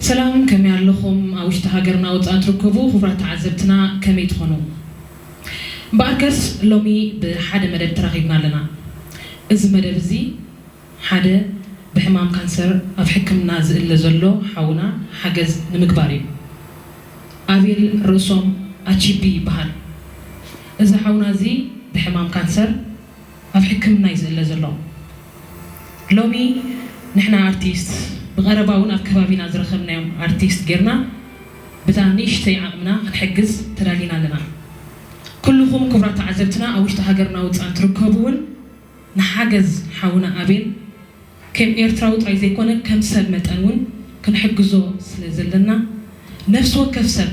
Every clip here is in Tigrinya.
ሰላም፣ ከመይ ኣለኹም? ኣብ ውሽጢ ሃገርና ወጻእን ትርከቡ ክቡራት ተዓዘብትና ከመይ ትኾኑ? እምበኣርከስ ሎሚ ብሓደ መደብ ተራኺብና ኣለና። እዚ መደብ እዚ ሓደ ብሕማም ካንሰር ኣብ ሕክምና ዝእለ ዘሎ ሓውና ሓገዝ ንምግባር እዩ። ኣቤል ርእሶም ኣቺቢ ይበሃል። እዚ ሓውና እዚ ብሕማም ካንሰር ኣብ ሕክምና እዩ ዝእለ ዘሎ። ሎሚ ንሕና ኣርቲስት ብቐረባ እውን ኣብ ከባቢና ዝረኸብናዮም ኣርቲስት ጌርና ብዛ ንእሽተይ ዓቕምና ክንሕግዝ ተዳሊና ኣለና። ኩልኹም ክቡራት ተዓዘብትና ኣብ ውሽጢ ሃገርና ውፃን ትርከቡ እውን ንሓገዝ ሓውና ኣቤል ከም ኤርትራዊ ጥራይ ዘይኮነ ከም ሰብ መጠን እውን ክንሕግዞ ስለ ዘለና ነፍሲ ወከፍ ሰብ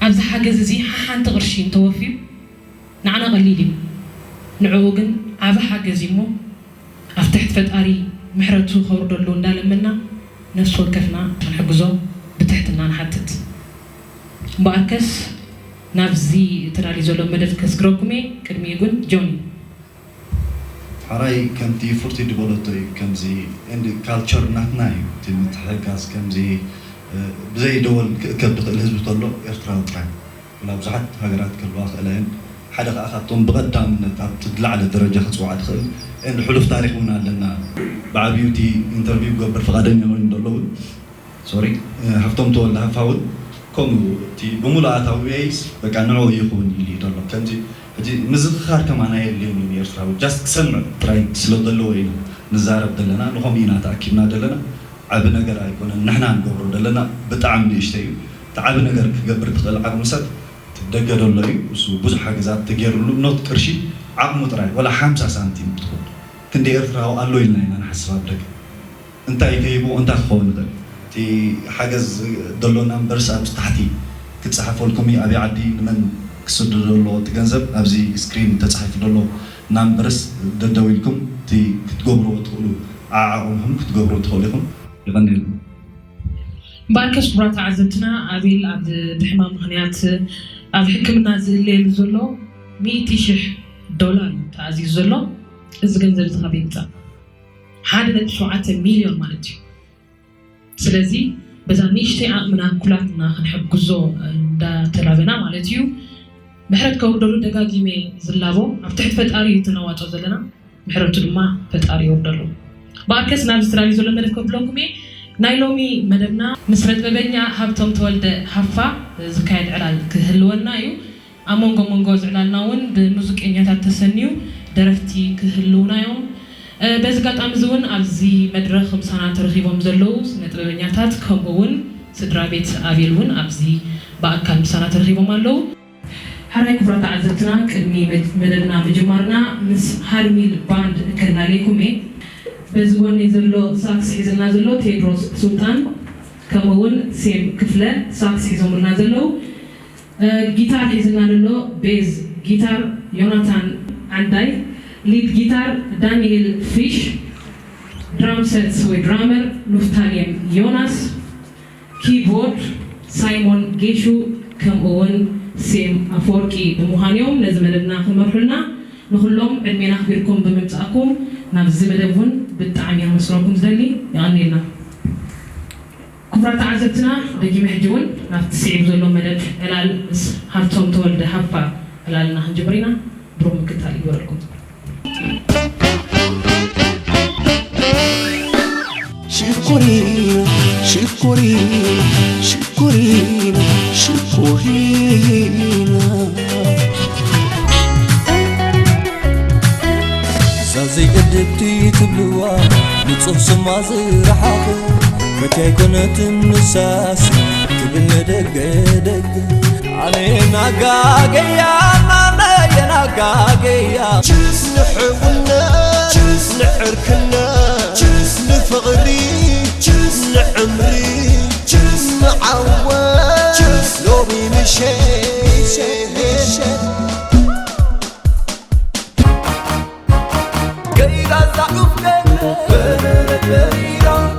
ኣብዚ ሓገዝ እዚ ሓሓንቲ ቅርሺ እንተወፍዩ ንዓና ቀሊል እዩ። ንዕኡ ግን ዓቢ ሓገዝ እዩ እሞ ኣብ ትሕቲ ፈጣሪ ምሕረቱ ከውርደሉ እንዳለመና ነፍሲ ወከፍና ክንሕግዞ ብትሕትና ንሓትት። እምበኣርከስ ናብዚ ተዳልዩ ዘሎ መደብ ከስግረኩም እየ። ቅድሚኡ ግን ጆኒ። ሓራይ ከምቲ ፉርቲ ዝበለቶ እዩ። ከምዚ ኤንድ ካልቸር ናትና እዩ እቲ ምትሕጋዝ። ከምዚ ብዘይ ደወል ክእከብ ዝኽእል ህዝቢ ተሎ ኤርትራዊ ጥራይ። ወላ ብዙሓት ሃገራት ክህልዋ ክእላ እየን። ሓደ ከዓ ካብቶም ብቐዳምነት ኣብቲ ዝለዓለ ደረጃ ክፅዋዓ ትኽእል ኤንድ ሕሉፍ ታሪክ እውን ኣለና። ብዓብዩ እቲ ኢንተርቪው ክገብር ፍቓደኛ ኮይኑ ዘሎ እውን ሶሪ ሃፍቶም ተወልደ ሃፋውን ከምኡ እቲ ብምሉእ ኣታዊያይስ በቃ ንዕኡ ይኸውን ኢሉ እዩ ዘሎ። ከምዚ ሕጂ ምዝኽኻር ከማን ኣየድልዮን እዩ ንኤርትራዊ just ክሰምዕ ጥራይ ስለ ዘለዎ ኢና ንዛረብ ዘለና ንኸምኡ ኢና ተኣኪብና ዘለና። ዓቢ ነገር ኣይኮነን ንሕና ንገብሮ ዘለና ብጣዕሚ ንእሽተይ እዩ። እቲ ዓቢ ነገር ክገብር ትኽእል ዓቕሚ ሰብ እቲ ደገ ዘሎ እዩ። እሱ ብዙሕ ሓገዛት ተገይሩሉ not ቅርሺ ዓቕሙ ጥራይ ወላ ሓምሳ ሳንቲም ትኹን ክንዲ ኤርትራዊ ኣሎ ኢልና ኢና ንሓስብ ኣብ ደገ። እንታይ ከይብኡ እንታይ ክኸውን ይኽእል እቲ ሓገዝ ዘሎ ናምበርስ ኣብዚ ታሕቲ ክፀሓፈልኩም እዩ ኣበይ ዓዲ ንመን ክስዶ ዘሎ እቲ ገንዘብ ኣብዚ ስክሪን ተፃሒፉ ዘሎ ናምበርስ ደደዊልኩም እቲ ክትገብርዎ ትኽእሉ ዓዓቕምኹም ክትገብርዎ ትኽእሉ ኢኹም። ይቐንየልኩም። እምበኣርከስ ክቡራት ተዓዘብትና ኣቤል ኣብ ብሕማም ምኽንያት ኣብ ሕክምና ዝእለየሉ ዘሎ ሚእቲ ሽሕ ዶላር እዩ ተኣዚዙ ዘሎ። እዚ ገንዘብ እዚ ካበይ ይምፃእ? ሓደ ነጥቢ ሸውዓተ ሚልዮን ማለት እዩ። ስለዚ በዛ ንእሽተይ ዓቕምና ኩላትና ክንሕግዞ እንዳተላበና ማለት እዩ። ምሕረት ከውርደሉ ደጋጊመ ዝላቦ ኣብ ትሕቲ ፈጣሪ እዩ ትነዋጾ ዘለና። ምሕረቱ ድማ ፈጣሪ የውርደሉ። በኣርከስ ናብዚ ተዳልዩ ዘሎ መደብ ከብለኩም እየ። ናይ ሎሚ መደብና ምስ መጥበበኛ ሃብቶም ተወልደ ሃፋ ዝካየድ ዕላል ክህልወና እዩ። ኣብ መንጎ መንጎ ዝዕላልና እውን ብሙዚቀኛታት ተሰንዩ ደረፍቲ ክህልውና እዮም። በዚ ኣጋጣሚ እዚ እውን ኣብዚ መድረኽ ምሳና ተረኺቦም ዘለዉ ስነ ጥበበኛታት ከምኡ እውን ስድራ ቤት ኣቤል እውን ኣብዚ ብኣካል ምሳና ተረኺቦም ኣለዉ። ሕራይ ክቡራት ተዓዘብትና ቅድሚ መደብና ምጅማርና ምስ ሃርሚል ባንድ ከላልየኩም እየ። በዚ ጎነይ ዘሎ ሳክስ ሒዝልና ዘሎ ቴድሮስ ሱልጣን ከምኡ እውን ሴም ክፍለ ሳክስ ሒዞምልና ዘለዉ። ጊታር ሒዝልና ዘሎ ቤዝ ጊታር ዮናታን ዓንዳይ፣ ሊድ ጊታር ዳንኤል ፊሽ፣ ድራም ሰትስ ወይ ድራመር ኑፍታሌም ዮናስ፣ ኪቦርድ ሳይሞን ጌሹ ከምኡ እውን ሴም ኣፈወርቂ ብምዃን እዮም ነዚ መደብና ክመርሑልና። ንኹሎም ዕድሜና ኣኽቢርኩም ብምምፃእኩም ናብዚ መደብ እውን ብጣዕሚ ኣመስግነኩም ዝደሊ። የቐንየልና። ክቡራት ተዓዘብትና ደጊመ ሕጂ እውን ናብቲ ስዒቡ ዘሎ መደብ ዕላል ምስ ሃብቶም ተወልደ ሃፋ ዕላልና ክንጅምር ኢና። ብሩኽ ምክትታል ይግበረልኩም። ሽኮሪና ሽኮሪና ሽኮሪና ሽኮሪና እዛ ዘይዕድልቲ ትብልዋ ንጹህ ስማ ዝረሓቕ ፈትያ ኣይኮነትን ንሳስ ትብል ንደገ ደገ ኣነ ናጋገያ ናነ የናጋገያ ችስ ንሕውነት ችስ ንዕርክነት ችስ ንፍቕሪ ችስ ንዕምሪ ችስ ንዓወት ችስ ሎሚ ምሸት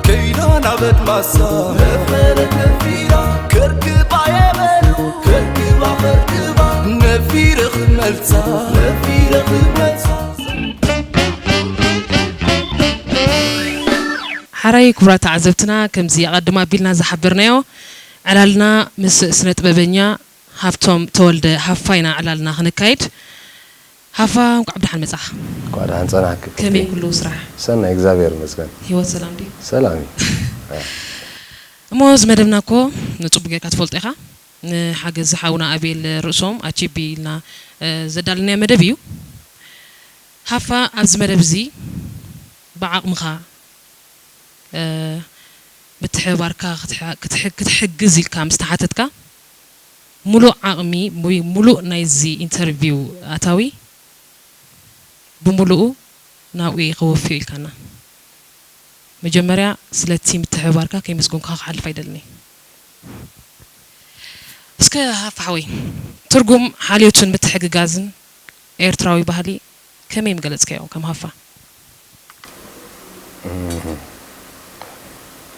ከይዳ ናብ ኣድማሳ ከርክባ የበሉ ከርክባ ከርክባ ነፊረ ክመልሳ ነፊረ ክመልሳ ሓራይ ክቡራት ተዓዘብትና፣ ከምዚ ኣቐድም ኣቢልና ዝሓበርናዮ፣ ዕላልና ምስ ስነ ጥበበኛ ሃብቶም ተወልደ ሃፋ ኢና ዕላልና ክነካይድ። ሃፋ፣ እንኳዕ ብደሓን መጻኻ። እንኳዕ ደሓን ጸናሕኪ። ከመይ ኩሉ ስራሕ? ሰናይ፣ እግዚኣብሔር ይመስገን። ህይወት ሰላም ድዩ? ሰላም እዩ። እሞ እዚ መደብና እኮ ንጽቡቅ ጌርካ ትፈልጦ ኢኻ። ንሓገዝ ሓውና ኣቤል ርእሶም ኣቺቢ ኢልና፣ እ፣ ዘዳለናዮ መደብ እዩ። ሃፋ፣ ኣብዚ መደብ እዚ ብዓቕምኻ፣ እ፣ ምትሕብባርካ ክትሕ-፣ ክትሕ-፣ ክትሕግዝ ኢልካ ምስ ተሓተትካ፣ ሙሉእ ዓቕሚ ወይ ሙሉእ ናይዚ ኢንተርቪው ኣታዊ ብምሉኡ ናብኡ እየ ከወፍዮ ኢልካና። መጀመርያ ስለቲ ምትሕብባርካ ከይመስገንኩኻ ክሓልፍ ኣይደልን እየ። እስከ ሃፋ ሓወይ፣ ትርጉም ሓልዮትን ምትሕግጋዝን ኤርትራዊ ባህሊ ከመይ ምገለጽካዮ ከም ሃፋ?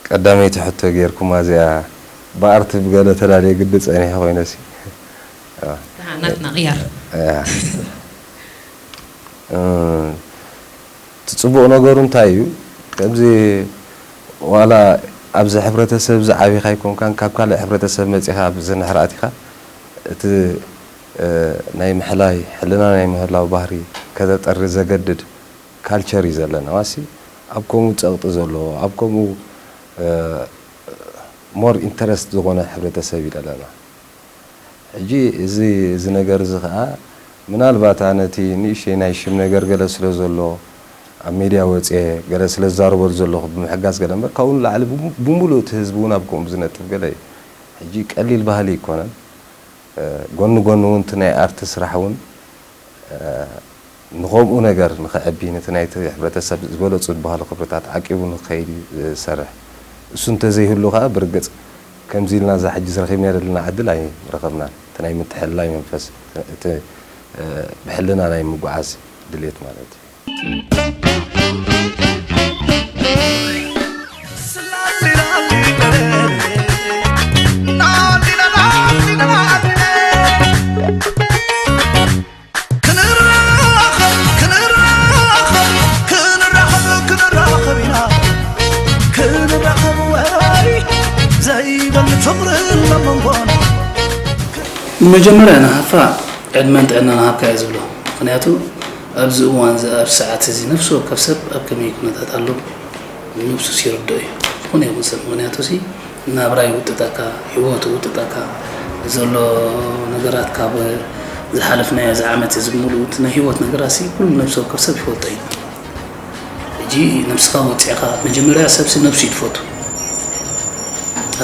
ቀዳመይቲ ሕቶ ጌርኩማ እዚኣ ብኣርቲ ብገለ ተዳልየ ግዲ ጸኒሐ ኮይነሲ። ኣሃ፣ ናትና ቅያር። እቲ ጽቡቕ ነገሩ እንታይ እዩ? ከምዚ ዋላ ኣብዚ ሕብረተሰብ እዚ ዓቢኻ ኣይኮንካን፣ ካብ ካልእ ሕብረተሰብ መጺኻ ኣብዚ ንሕር ኣቲኻ፣ እቲ ናይ ምሕላይ፣ ሕልና ናይ ምህላው ባህሪ ከተጠሪ ዘገድድ ካልቸር እዩ ዘለና። ዋሲ ኣብ ከምኡ ጸቕጢ ዘለዎ፣ ኣብ ከምኡ ሞር ኢንተረስት ዝኾነ ሕብረተሰብ እዩ ዘለና። ሕጂ እዚ እዚ ነገር እዚ ኸኣ ምናልባት ኣነ እቲ ንእሽተይ ናይ ሽም ነገር ገለ ስለ ዘሎ ኣብ ሜድያ ወፅየ ገለ ስለ ዝዛረበሉ ዘለኹ ብምሕጋዝ ገለ እምበር ካብኡ ንላዕሊ ብሙ- ብምሉእ እቲ ህዝቢ እውን ኣብ ከምኡ ዝነጥፍ ገለ እዩ። ሕጂ ቀሊል ባህሊ ኣይኮነን። ጎኒ ጎኒ እውን እቲ ናይ ኣርቲ ስራሕ እውን ንኸምኡ ነገር ንኸዕቢ፣ ነቲ ናይቲ ሕብረተሰብ ዝበለጹ ዝበሃሉ ክብርታት ዓቂቡ ንኽኸይድ እዩ ዝሰርሕ። እሱ እንተዘይህሉ ከኣ ብርግጽ ከምዚ ኢልና እዛ ሕጂ ዝረኺብናያ ዘለና ዕድል ኣይምረኸብናን። እቲ ናይ ምትሕልላይ መንፈስ፣ እቲ ብሕልና ናይ ምጉዓዝ ድሌት ማለት እዩ። ክንራኸብ ክንራኸብ ክንራኸብ ክንራኸብ ኢና ክንራኸብ ወራይ ዘይበል ፍቕርን ኣብ መንጎና። ንመጀመርያ ንሃፋ ዕድመን ጥዕናን ሃብካ እየ ዝብሎ። ምኽንያቱ ኣብዚ እዋን እዚ ኣብ ሰዓት እዚ ነፍሲ ወከፍ ሰብ ኣብ ከመይ ኩነታት ኣሎ ነብሱስ ይርድኦ እዩ። ዝኾነ ይኹን ሰብ ምኽንያቱ ሲ ናብራ ይውጥጠካ፣ ህይወት ይውጥጠካ፣ ዘሎ ነገራት ካብ ዝሓለፍናዮ እዚ ዓመት እዚ ብምሉኡ እቲ ናይ ህይወት ነገራት ሲ ኩሉ ነብሲ ወከፍ ሰብ ይፈልጦ እዩ። ሕጂ ነብስኻ ወፂዕኻ መጀመርያ ሰብሲ ነብሱ እዩ ዝፈቱ።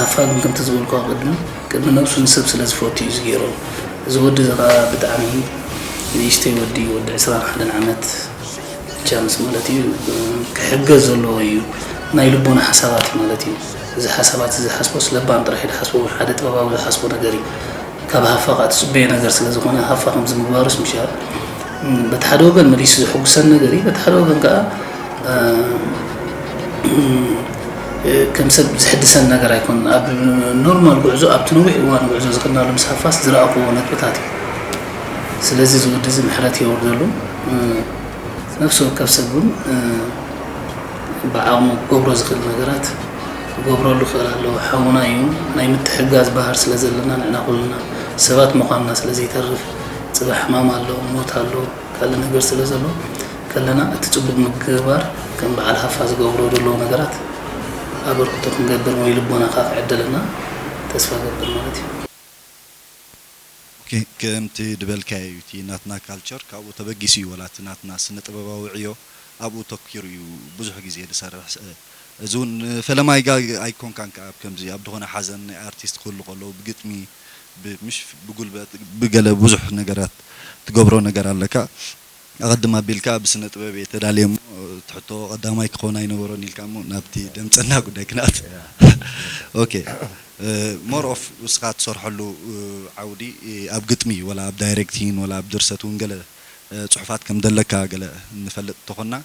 ኣፋ ግን ከምቲ ዝበልኩ ቅድሚ ቅድሚ ነብሱ ንሰብ ስለ ዝፈቱ እዩ ዝገይሮ። እዚ ወዲ እዚ ከዓ ብጣዕሚ ንእሽተይ ወዲ ወዲ ዕስራን ሓደን ዓመት ቻንስ ማለት እዩ ክሕገዝ ዘለዎ እዩ። ናይ ልቦና ሓሳባት እዩ ማለት እዩ። እዚ ሓሳባት እዚ ዝሓስቦ ስለባም ጥራሕ እዩ ዝሓስቦ፣ ሓደ ጥበባዊ ዝሓስቦ ነገር እዩ። ካብ ሃፋ ከዓ ትፅበዮ ነገር ስለ ዝኾነ ሃፋ ከምዚ ምግባሩስ ምሻ በቲ ሓደ ወገን መሊሱ ዘሐጉሰኒ ነገር እዩ፣ በቲ ሓደ ወገን ከዓ ከም ሰብ ዝሕድሰኒ ነገር ኣይኮነን። ኣብ ኖርማል ጉዕዞ ኣብቲ ነዊሕ እዋን ጉዕዞ ዝኸድናሉ ምስ ሃፋስ ዝረኣኽዎ ነጥብታት እዩ። ስለዚ እዚ ወዲ እዚ ምሕረት የውርደሉ። ነፍሲ ወከፍ ሰብ እውን ብዓቕሙ ክገብሮ ዝኽእል ነገራት ክገብረሉ ይኽእል ኣሎ። ሓውና እዩ። ናይ ምትሕግጋዝ ባህር ስለ ዘለና ንሕና ኩልና ሰባት ምዃንና ስለ ዘይተርፍ፣ ጽባሕ ሕማም ኣሎ፣ ሞት ኣሎ፣ ካልእ ነገር ስለ ዘሎ ከለና እቲ ጽቡቕ ምግባር ከም በዓል ሃፋ ዝገብሮ ዘለዉ ነገራት ኣበርክቶ ክንገብር ወይ ልቦና ከዓ ክዕደለና ተስፋ እገብር ማለት እዩ። ኦኬ፣ ከምቲ ድበልካዮ እዩ እቲ ናትና ካልቸር ካብኡ ተበጊሱ እዩ፣ ወላ እቲ ናትና ስነ ጥበባዊ ዕዮ ኣብኡ ተኪሩ እዩ ብዙሕ ግዜ ዝሰርሕ። እዚ እውን ፈለማይጋ ኣይኮንካን ከኣ ኣብ ከምዚ ኣብ ዝኾነ ሓዘን ናይ ኣርቲስት ክህሉ ከለዉ ብግጥሚ ብ- ምሽ ብጉልበት ብገለ ብዙሕ ነገራት ትገብሮ ነገር ኣለካ። ኣቐድም ኣቢልካ ብስነ ጥበብ እየ ተዳልየ እሞ ትሕቶ ቀዳማይ ክኾን ኣይነበሮን ኢልካ እሞ ናብቲ ደምፀና ጉዳይ ክንኣት። ኦኬ፣ ሞር ኦፍ እስኻ ትሰርሐሉ ዓውዲ ኣብ ግጥሚ ወላ ኣብ ዳይሬክቲንግ ወላ ኣብ ድርሰት እውን ገለ ፅሑፋት ከም ዘለካ ገለ ንፈልጥ እንተኾንና፣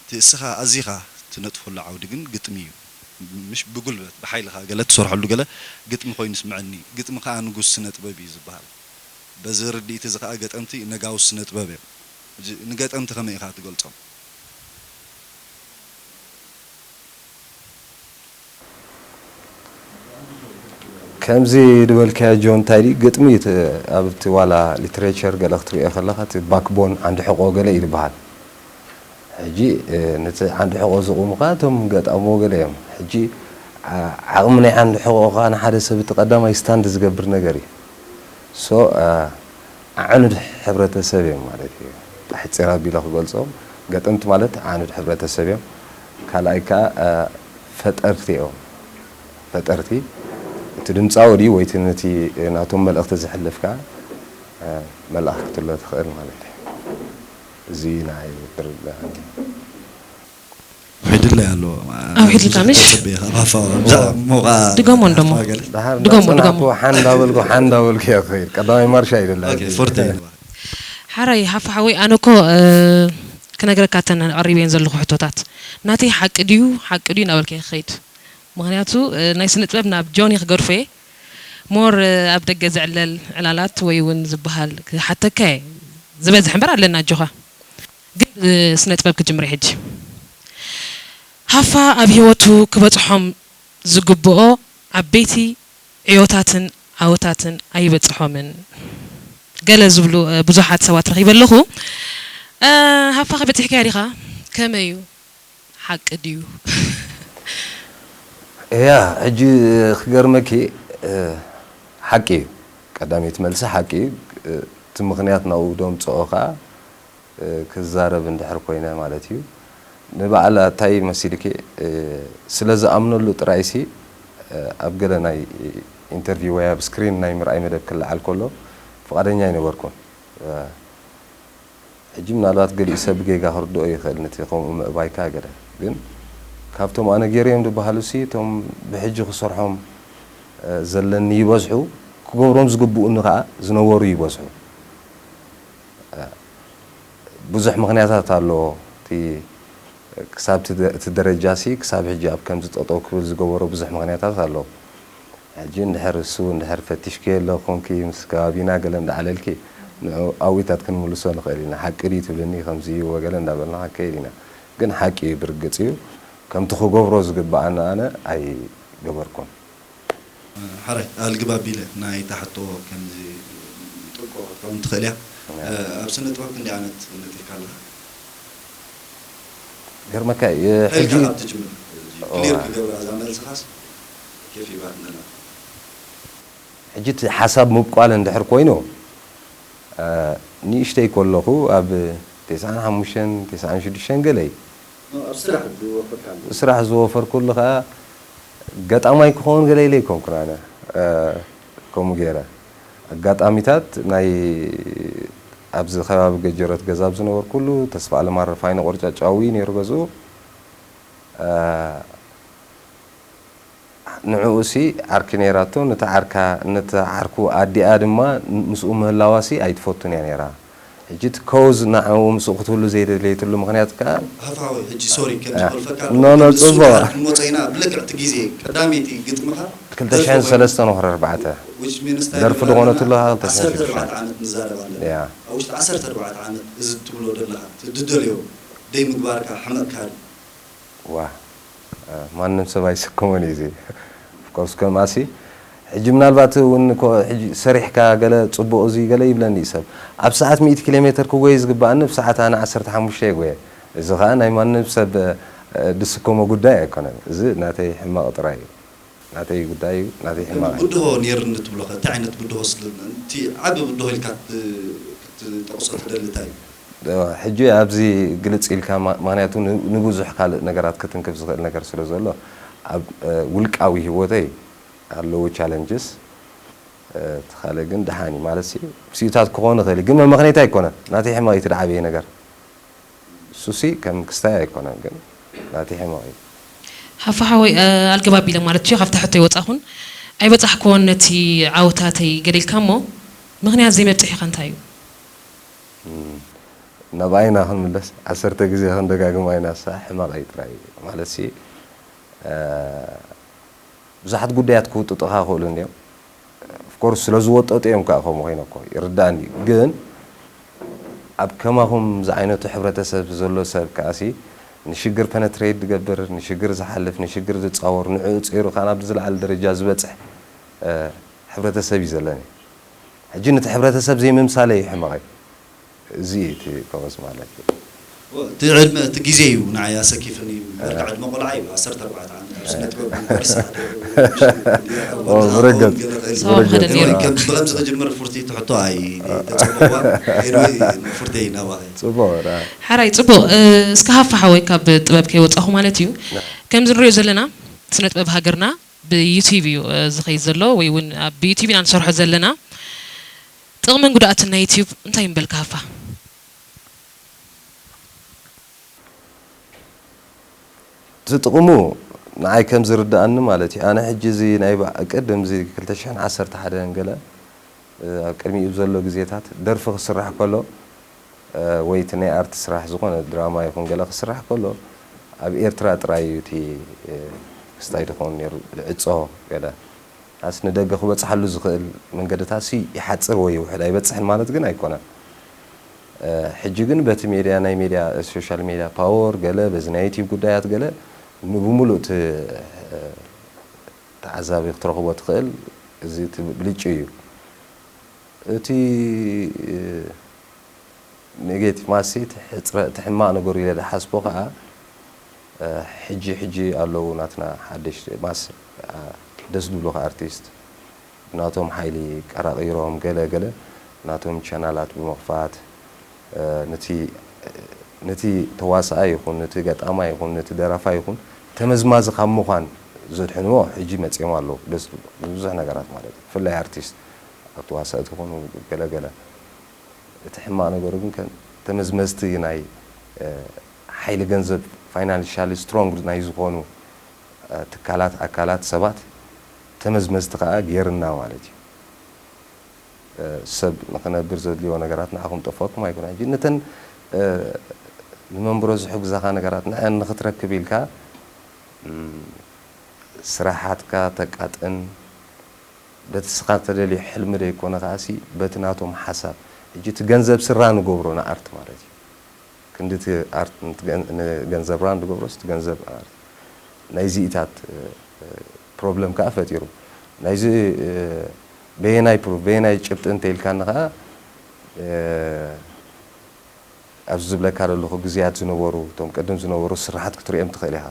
እቲ እስኻ ኣዚኻ ትነጥፈሉ ዓውዲ ግን ግጥሚ እዩ። ምሽ ብጉልበት ብሓይልኻ ገለ ትሰርሐሉ ገለ ግጥሚ ኮይኑ ይስምዐኒ። ግጥሚ ከኣ ንጉስ ስነ ጥበብ እዩ ዝበሃል። በዚ ርድኢት እዚ ከኣ ገጠምቲ ነጋውስ ስነ ጥበብ እዮም። ሕጂ ንገጠምቲ ከመይ ኢኻ ትገልጾም? ከምዚ ዝበልካዮ ጆን፣ እንታይ ድዩ ግጥሚ፣ እቲ ኣብቲ ዋላ ሊትሬቸር ገለ ክትሪኦ ከለኻ፣ እቲ ባክቦን፣ ዓንዲ ሕቆ ገለ እዩ ዝበሃል። ሕጂ፣ እ፣ ነቲ ዓንዲ ሕቆ ዝቑሙ ከኣ እቶም ገጣምዎ ገለ እዮም። ሕጂ፣ ዓ-፣ ዓቕሚ ናይ ዓንዲ ሕቆ ከኣ ንሓደ ሰብ እቲ ቀዳማይ ስታንድ ዝገብር ነገር እዩ። ሶ፣ እ፣ ኣዕኑድ ሕብረተሰብ እዮም ማለት እዩ። ኣሕጺር ኣቢለ ክገልጾም፣ ገጠምቲ ማለት ኣዕኑድ ሕብረተሰብ እዮም። ካልኣይ ከኣ፣ እ፣ ፈጠርቲ እዮም። ፈጠርቲ፣ እቲ ድምጻዊ ድዩ ወይ እቲ ነቲ ናቶም መልእኽቲ ዘሕልፍ ከኣ፣ እ፣ መልኣኽ ክትብሎ ትኽእል ማለት እዩ። እዚ ናይ ትርዳእ። ውሒድለይ ኣሎ። ኣውሒድልካ ምሽ? ጽበ ኢኻ፣ ባፋ፣ ብዛዕባ ሞቓ ድገሞ እንደሞ። ገለ። ድሓር ድገሙ፣ እንዳጸናሕኩ ድገሙ። ሓን እንዳበልኩ፣ ሓን እንዳበልኩ እየ ክኸይድ። ቀዳማይ ማርሻ ኣይደላ። ኦኬ፣ ፎርቴ ይንባር። ሓራይ ሃፋ ሓወይ፣ ኣነ እኮ፣ እ፣ ክነግረካ እተን ኣቕሪበየን ዘለኹ ሕቶታት፣ ናተይ ሓቂ ድዩ፣ ሓቂ ድዩ እናበልከ ክኸይድ። ምኽንያቱ፣ እ፣ ናይ ስነ ጥበብ ናብ ጆኒ ክገድፎ እየ። ሞር፣ እ፣ ኣብ ደገ ዝዕለል ዕላላት ወይ እውን ዝበሃል ክሓተካ እየ። ዝበዝሕ እምበር ኣለና ኣጆኻ። ግን ብስነ ጥበብ ክጅምር እየ ሕጂ። ሃፋ ኣብ ህይወቱ ክበጽሖም ዝግብኦ ዓበይቲ ዕዮታትን ዓወታትን ኣይበጽሖምን። ገለ ዝብሉ፣ እ፣ ብዙሓት ሰባት ረኺበ ኣለኹ። እ፣ ሃፋ ከ በጺሕካዮ ዲኻ? ከመይ እዩ? ሓቂ ድዩ? እያ፣ ሕጂ ክገርመኪ፣ እ፣ ሓቂ እዩ። ቀዳመይቲ መልሲ ሓቂ እዩ። እ፣ እቲ ምኽንያት ናብኡ ደምጽኦ ከኣ፣ እ፣ ክዛረብ እንድሕር ኮይነ ማለት እዩ። ንበዓል ኣታይ መሲልኪ፣ እ፣ ስለ ዝኣምነሉ ጥራይሲ፣ እ፣ ኣብ ገለ ናይ ኢንተርቪው ወይ ኣብ ስክሪን ናይ ምርኣይ መደብ ክለዓል ከሎ ፍቓደኛ ኣይነበርኩን። እ፣ ሕጂ ምናልባት ገሊኡ ሰብ ብጌጋ ክርድኦ ይኽእል፣ ነቲ ከምኡ ምእባይካ ገለ። ግን ካብቶም ኣነ ገይረዮም ዝበሃሉሲ፣ እቶም ብሕጂ ክሰርሖም፣ እ፣ ዘለኒ ይበዝሑ፣ ክገብሮም ዝግብኡኒ ከኣ ዝነበሩ ይበዝሑ። እ፣ ብዙሕ ምኽንያታት ኣለዎ። እቲ ክሳብ እቲ ደ-፣ እቲ ደረጃሲ ክሳብ ሕጂ ኣብ ከምዚ ጠጠው ክብል ዝገበሮ ብዙሕ ምኽንያታት ኣለዎ። ሕጂ እንድሕር እሱ እንድሕር ፈቲሽክዮ ኣለኹምኪ ምስ ከባቢና ገለ እንዳዓለልኪ ንዑ ኣብኡ ኢታት ክንምልሶ ንኽእል ኢና። ሓቂ ድዩ ትብልኒ ከምዚ እዩ ወገለ እንዳበልና ክንከይድ ኢና። ግን ሓቂ እዩ ብርግጽ እዩ። ከምቲ ክገብሮ ዝግብኣኒ ኣነ ኣይገበርኩን። ሓራይ ኣልግብ ኣቢለ ናይ ታሕቶ ከምዚ ጥቆ ከም ትኽእል እያ። ኣብ ስነ ጥበብ ክንደይ ዓመት ነጢፍካ ኣለኻ? ገርመካ እዩ፣ ሕጂ ከልካ ካብ ትጅምር ክሊር ክገብራ እዛ መልስኻስ ኬፍ ይባርክ ነላ። ሕጂ እቲ ሓሳብ ምብቋል እንድሕር ኮይኑ፣ እ፣ ንእሽተይ ከለኹ ኣብ ተስዓን ሓሙሽተን ተስዓን ሽዱሽተን ገለ እዩ። ኣብ ስራሕ ዝወፈርካሉ። ስራሕ ዝወፈርኩሉ ከኣ ገጣማይ ክኸውን ገለ ኢለ ኣይኮንኩን ኣነ፣ እ፣ ከምኡ ገይረ። ኣጋጣሚታት ናይ ኣብዚ ከባቢ ገጀረት ገዛ ኣብ ዝነበርኩሉ ተስፋ ኣለም ኣረፋይነ ቆርጫጫዊ ነይሩ ገዝኡ። እ፣ ንዕኡሲ ዓርኪ ነይራቶ፣ ነታ ዓርካ፣ ነታ ዓርኩ ኣዲኣ ድማ ምስኡ ምህላዋሲ ኣይትፈቱን እያ ነይራ። ሕጂ እቲ ኮዝ ንዕኡ ምስኡ ክትህሉ ዘይደለየትሉ ምኽንያት ከኣ ሃፋዊ ሕጂ ሶሪ ከም ያ። ዝፈልፈካ ኖ፣ ኖ፣ ንሱ ጽቡቕ። ንመፀኢና ብልክዕ እቲ ግዜ ቀዳመይቲ ግጥምኻ ክልተ ሽሕን ሰለስተን ወርሒ ኣርባዕተ which means እንታይ ደርፊ ይብለና ዝኾነትሉ ዘለና? ሃ ክልተ ሽሕን ዓሰርተ ሽዱሽተ። ኣርባዕተ ዓመት ንዛረብ ኣለና። ያ። ኣብ ውሽጢ ዓሰርተ ኣርባዕተ ዓመት እዚ ትብሎ ዘለኻ እቲ ትደልዮ ደይ ምግባርካ ሕመቕካ ድዩ? ዋ፣ እ፣ ማንም ሰብ ኣይስከሞን እዩ እዚ። ኦፍኮርስ ከምኣሲ ሕጂ ምናልባት እውን እኮ ሕጂ ሰሪሕካ ገለ ጽቡቕ እዚ ገለ ይብለኒ እዩ ሰብ። ኣብ ሰዓት ሚእቲ ኪሎ ሜትር ክጎይ ዝግብኣኒ ብሰዓት ኣነ ዓሰርተ ሓሙሽተ ይጎየ። እዚ ኸኣ ናይ ማንም ሰብ፣ እ፣ ዝስከሞ ጉዳይ ኣይኮነን። እዚ ናተይ ሕማቕ ጥራይ እዩ። ናተይ ጉዳይ እዩ፣ ናተይ ሕማቕ እዩ። ብድሆ ነይርኒ ትብሎ ኸ እንታይ ዓይነት ብድሆ ስለ እቲ ዓቢ ብድሆ ኢልካ ት- ክትጠቕሶ ትደሊ እንታይ እዩ? ሕጂ ኣብዚ ግልጽ ኢልካ ማ- ምኽንያቱ ን- ንብዙሕ ካልእ ነገራት ክትንክፍ ዝኽእል ነገር ስለ ዘሎ ኣብ እ፣ ውልቃዊ ህይወተይ ኣለዉ ቻለንጅስ። እ፣ እቲ ካልእ ግን ደሓን እዩ ማለት ሲ ብስዩታት ክኾን ይኽእል እዩ። ግን መመኽነይቲ ኣይኮነን ናተይ ሕማቕ እዩ እቲ ደዓበየ ነገር። እሱሲ ከም ክስታይ ኣይኮነን ግን ናተይ ሕማቕ እዩ። ሃፋ ሓወይ፣ እ፣ ኣልገብ ኣቢለ ማለት እዩ ካብቲ ሕቶ ይወጻኹን ኣይበጻሕክዎን ነቲ ዓወታተይ ገለ ኢልካ እሞ ምኽንያት ዘይመብጽሒኻ እንታይ እዩ? እም፣ ናብኣ ኢና ክንምለስ ዓሰርተ ግዜ ክንደጋግማ ኢና። እሳ ሕማቕ እዩ ጥራይ ማለት ሲ እ፣ ብዙሓት ጉዳያት ክውጥጡኻ ይኽእሉ እንድዮም። ኦፍኮርስ ስለ ዝወጠጡ እዮም ከዓ ከምኡ ኮይኖ እኮ ይርዳእኒ እዩ። ግን ኣብ ከማኹም ዝዓይነቱ ሕብረተሰብ ዘሎ ሰብ ከኣሲ ንሽግር ፐነትሬት ዝገብር፣ ንሽግር ዝሓልፍ፣ ንሽግር ዝፃወር፣ ንዕኡ ፀይሩ ከዓ ናብ ዝለዓለ ደረጃ ዝበፅሕ ሕብረተሰብ እዩ ዘለኒ። ሕጂ ነቲ ሕብረተሰብ ዘይምምሳለ እዩ ሕመቐይ። እዚ እዩ እቲ ኮመስ ማለት እዩ። እቲ ዕድመ እቲ ግዜ እዩ ንዓይ ኣሰኪፍኒ እዩ። በቃ ዕድመ ቆልዓ እዩ፣ ዓሰርተ ኣርባዕተ ዓመት ኣብ ስነ ጥበብ ዩኒቨርሲቲ ሓደ ብረገጽ ሰባብ ሓደ ነይሩ። ከም ብኸምዚ ክጅምር ፍርቲ ትሕቶ ኣይ ተጽብዋ ኤንወይ ፍርተይ ናባኸ ጽቡቕ። ሓራይ ጽቡቕ። እስከ ሃፋ ሓወይ ካብ ጥበብ ከይወጻኹ ማለት እዩ። ና። ከምዚ ንሪኦ ዘለና ስነ ጥበብ ሃገርና ብዩቲብ እዩ ዝኸይድ ዘሎ ወይ እውን ብዩቲብ ኢና ንሰርሖ ዘለና። ጥቕምን ጉድኣትን ናይ ዩቲብ እንታይ ምበልካ ሃፋ? እቲ ጥቕሙ ንዓይ ከም ዝርድኣኒ ማለት እዩ። ኣነ ሕጂ እዚ ናይ ባ- ቅድም እዚ ክልተ ሽሕን ዓሰርተ ሓደን ገለ ኣብ ቅድሚኡ ዘሎ ግዜታት ደርፊ ክስራሕ ከሎ ወይ እቲ ናይ ኣርት ስራሕ ዝኾነ ድራማ ይኹን ገለ ክስራሕ ከሎ ኣብ ኤርትራ ጥራይ እዩ እቲ ክስታይ ድኸውን ነይሩ ዕጾ ገለ ኣስ ንደገ ክበጽሓሉ ዝኽእል መንገድታት ሲ ይሓጽር ወይ ይውሕድ ኣይበጽሕን ማለት ግን ኣይኮነን። ሕጂ ግን በቲ ሜድያ ናይ ሜድያ ሶሻል ሜድያ ፓወር ገለ በዚ ናይ ዩቲብ ጉዳያት ገለ ንብሙሉእ እቲ ተዓዛቢ ክትረኽቦ ትኽእል። እዚ እቲ ብልጭ እዩ። እቲ ኔጌቲቭ ማሲ እቲ ሕፅረ እቲ ሕማቕ ነገሩ ኢለ ዝሓስቦ ከዓ ሕጂ ሕጂ ኣለዉ ናትና ሓደሽቲ ማስ ደስ ዝብሉኻ ኣርቲስት ናቶም ሓይሊ ቀራቒሮም ገለ ገለ ናቶም ቻናላት ብምኽፋት ነቲ ነቲ ተዋሳኣይ ይኹን ነቲ ገጣማይ ይኹን ነቲ ደራፋይ ይኹን ተመዝማዚ ካብ ምዃን ዘድሕንዎ ሕጂ መፂኦም ኣለዉ ደስ ዝብሉ ብዙሕ ነገራት ማለት እዩ ብፍላይ ኣርቲስት ኣብ ተዋሳእቲ ይኹን ገለ ገለ እቲ ሕማቕ ነገሩ ግን ከም ተመዝመዝቲ ናይ ሓይሊ ገንዘብ ፋይናንሻሊ ስትሮንግ ናይ ዝኾኑ ትካላት ኣካላት ሰባት ተመዝመዝቲ ከዓ ገይርና ማለት እዩ። ሰብ ንኽነብር ዘድልዮ ነገራት ንዓኹም ጠፍኣኩም ኣይኮነ ሕጂ ነተን ንመንብሮ ዝሕግዛኻ ነገራት ንዐን ንኽትረክብ ኢልካ ስራሓትካ ተቃጥን በቲ ስኻ ተደልዮ ሕልሚ ደይኮነ ከኣሲ በቲ ናቶም ሓሳብ ሕጂ እቲ ገንዘብ ስራ ንገብሮ ንኣርት ማለት እዩ ክንዲ እቲ ኣርት ንገንዘብ ራ ንገብሮስ እቲ ገንዘብ ንኣርት ናይዚ ኢታት ፕሮብለም ከዓ ፈጢሩ ናይዚ በየናይ ፕሩፍ በየናይ ጭብጢ እንተ ኢልካኒ ከዓ ኣብዚ ዝብለካ ዘለኹ ግዜያት ዝነበሩ እቶም ቅድም ዝነበሩ ስራሓት ክትሪኦም ትኽእል ኢኻ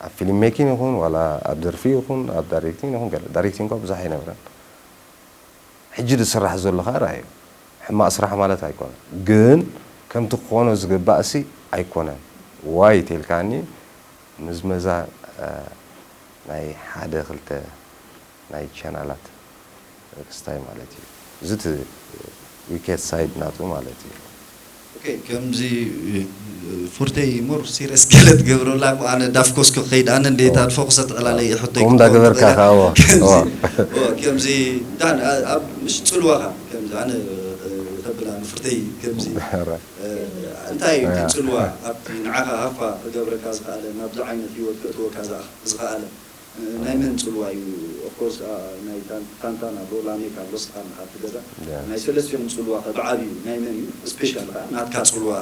ኣብ ፊልም ሜኪን ይኹን ዋላ ኣብ ደርፊ ይኹን ኣብ ዳይሬክቲንግ ይኹን ገለ ዳይሬክቲንግ እኳ ብዙሕ ኣይነበረን ሕጂ ዝስራሕ ዘሎ ከዓ ርኣዮ ሕማቕ ስራሕ ማለት ኣይኮነን ግን ከምቲ ክኾኖ ዝግባእ ሲ ኣይኮነን ዋይ ተልካኒ ምዝመዛ ናይ ሓደ ክልተ ናይ ቻናላት ክስታይ ማለት እዩ እዚ እቲ ዊኬት ሳይድ ናቱ ማለት እዩ ኦኬ ከምዚ ፉርተይ ሞር ሲሪየስ ገለ ትገብረላ እኮ ኣነ ዳፍኮስ ክኸይድ ኣነ እንዴት ኣድፎ ክሰጥ ዕላለይ ሕቶይ ከምኡ እንዳገበርካ ካዎ ከምዚ ዳን ኣብ ምሽ ጽልዋኻ ከምዚ ኣነ ተብላ ንፍርተይ ከምዚ እንታይ እዩ እቲ ጽልዋ ኣብቲ ንዓኻ ሃፋ ክገብረካ ዝኸኣለ ናብዚ ዓይነት ህይወት ክእትወካ ዝኸኣለ ናይ መን ጽልዋ እዩ of course ናይ ታንታን ኣሎ ላሜክ ኣሎ ስኻን ኣብቲ ገዛ ናይ ሰለስቲኦም ጽልዋ ከ ብዓብዩ ናይ መን እዩ special ከኣ ናትካ ጽልዋ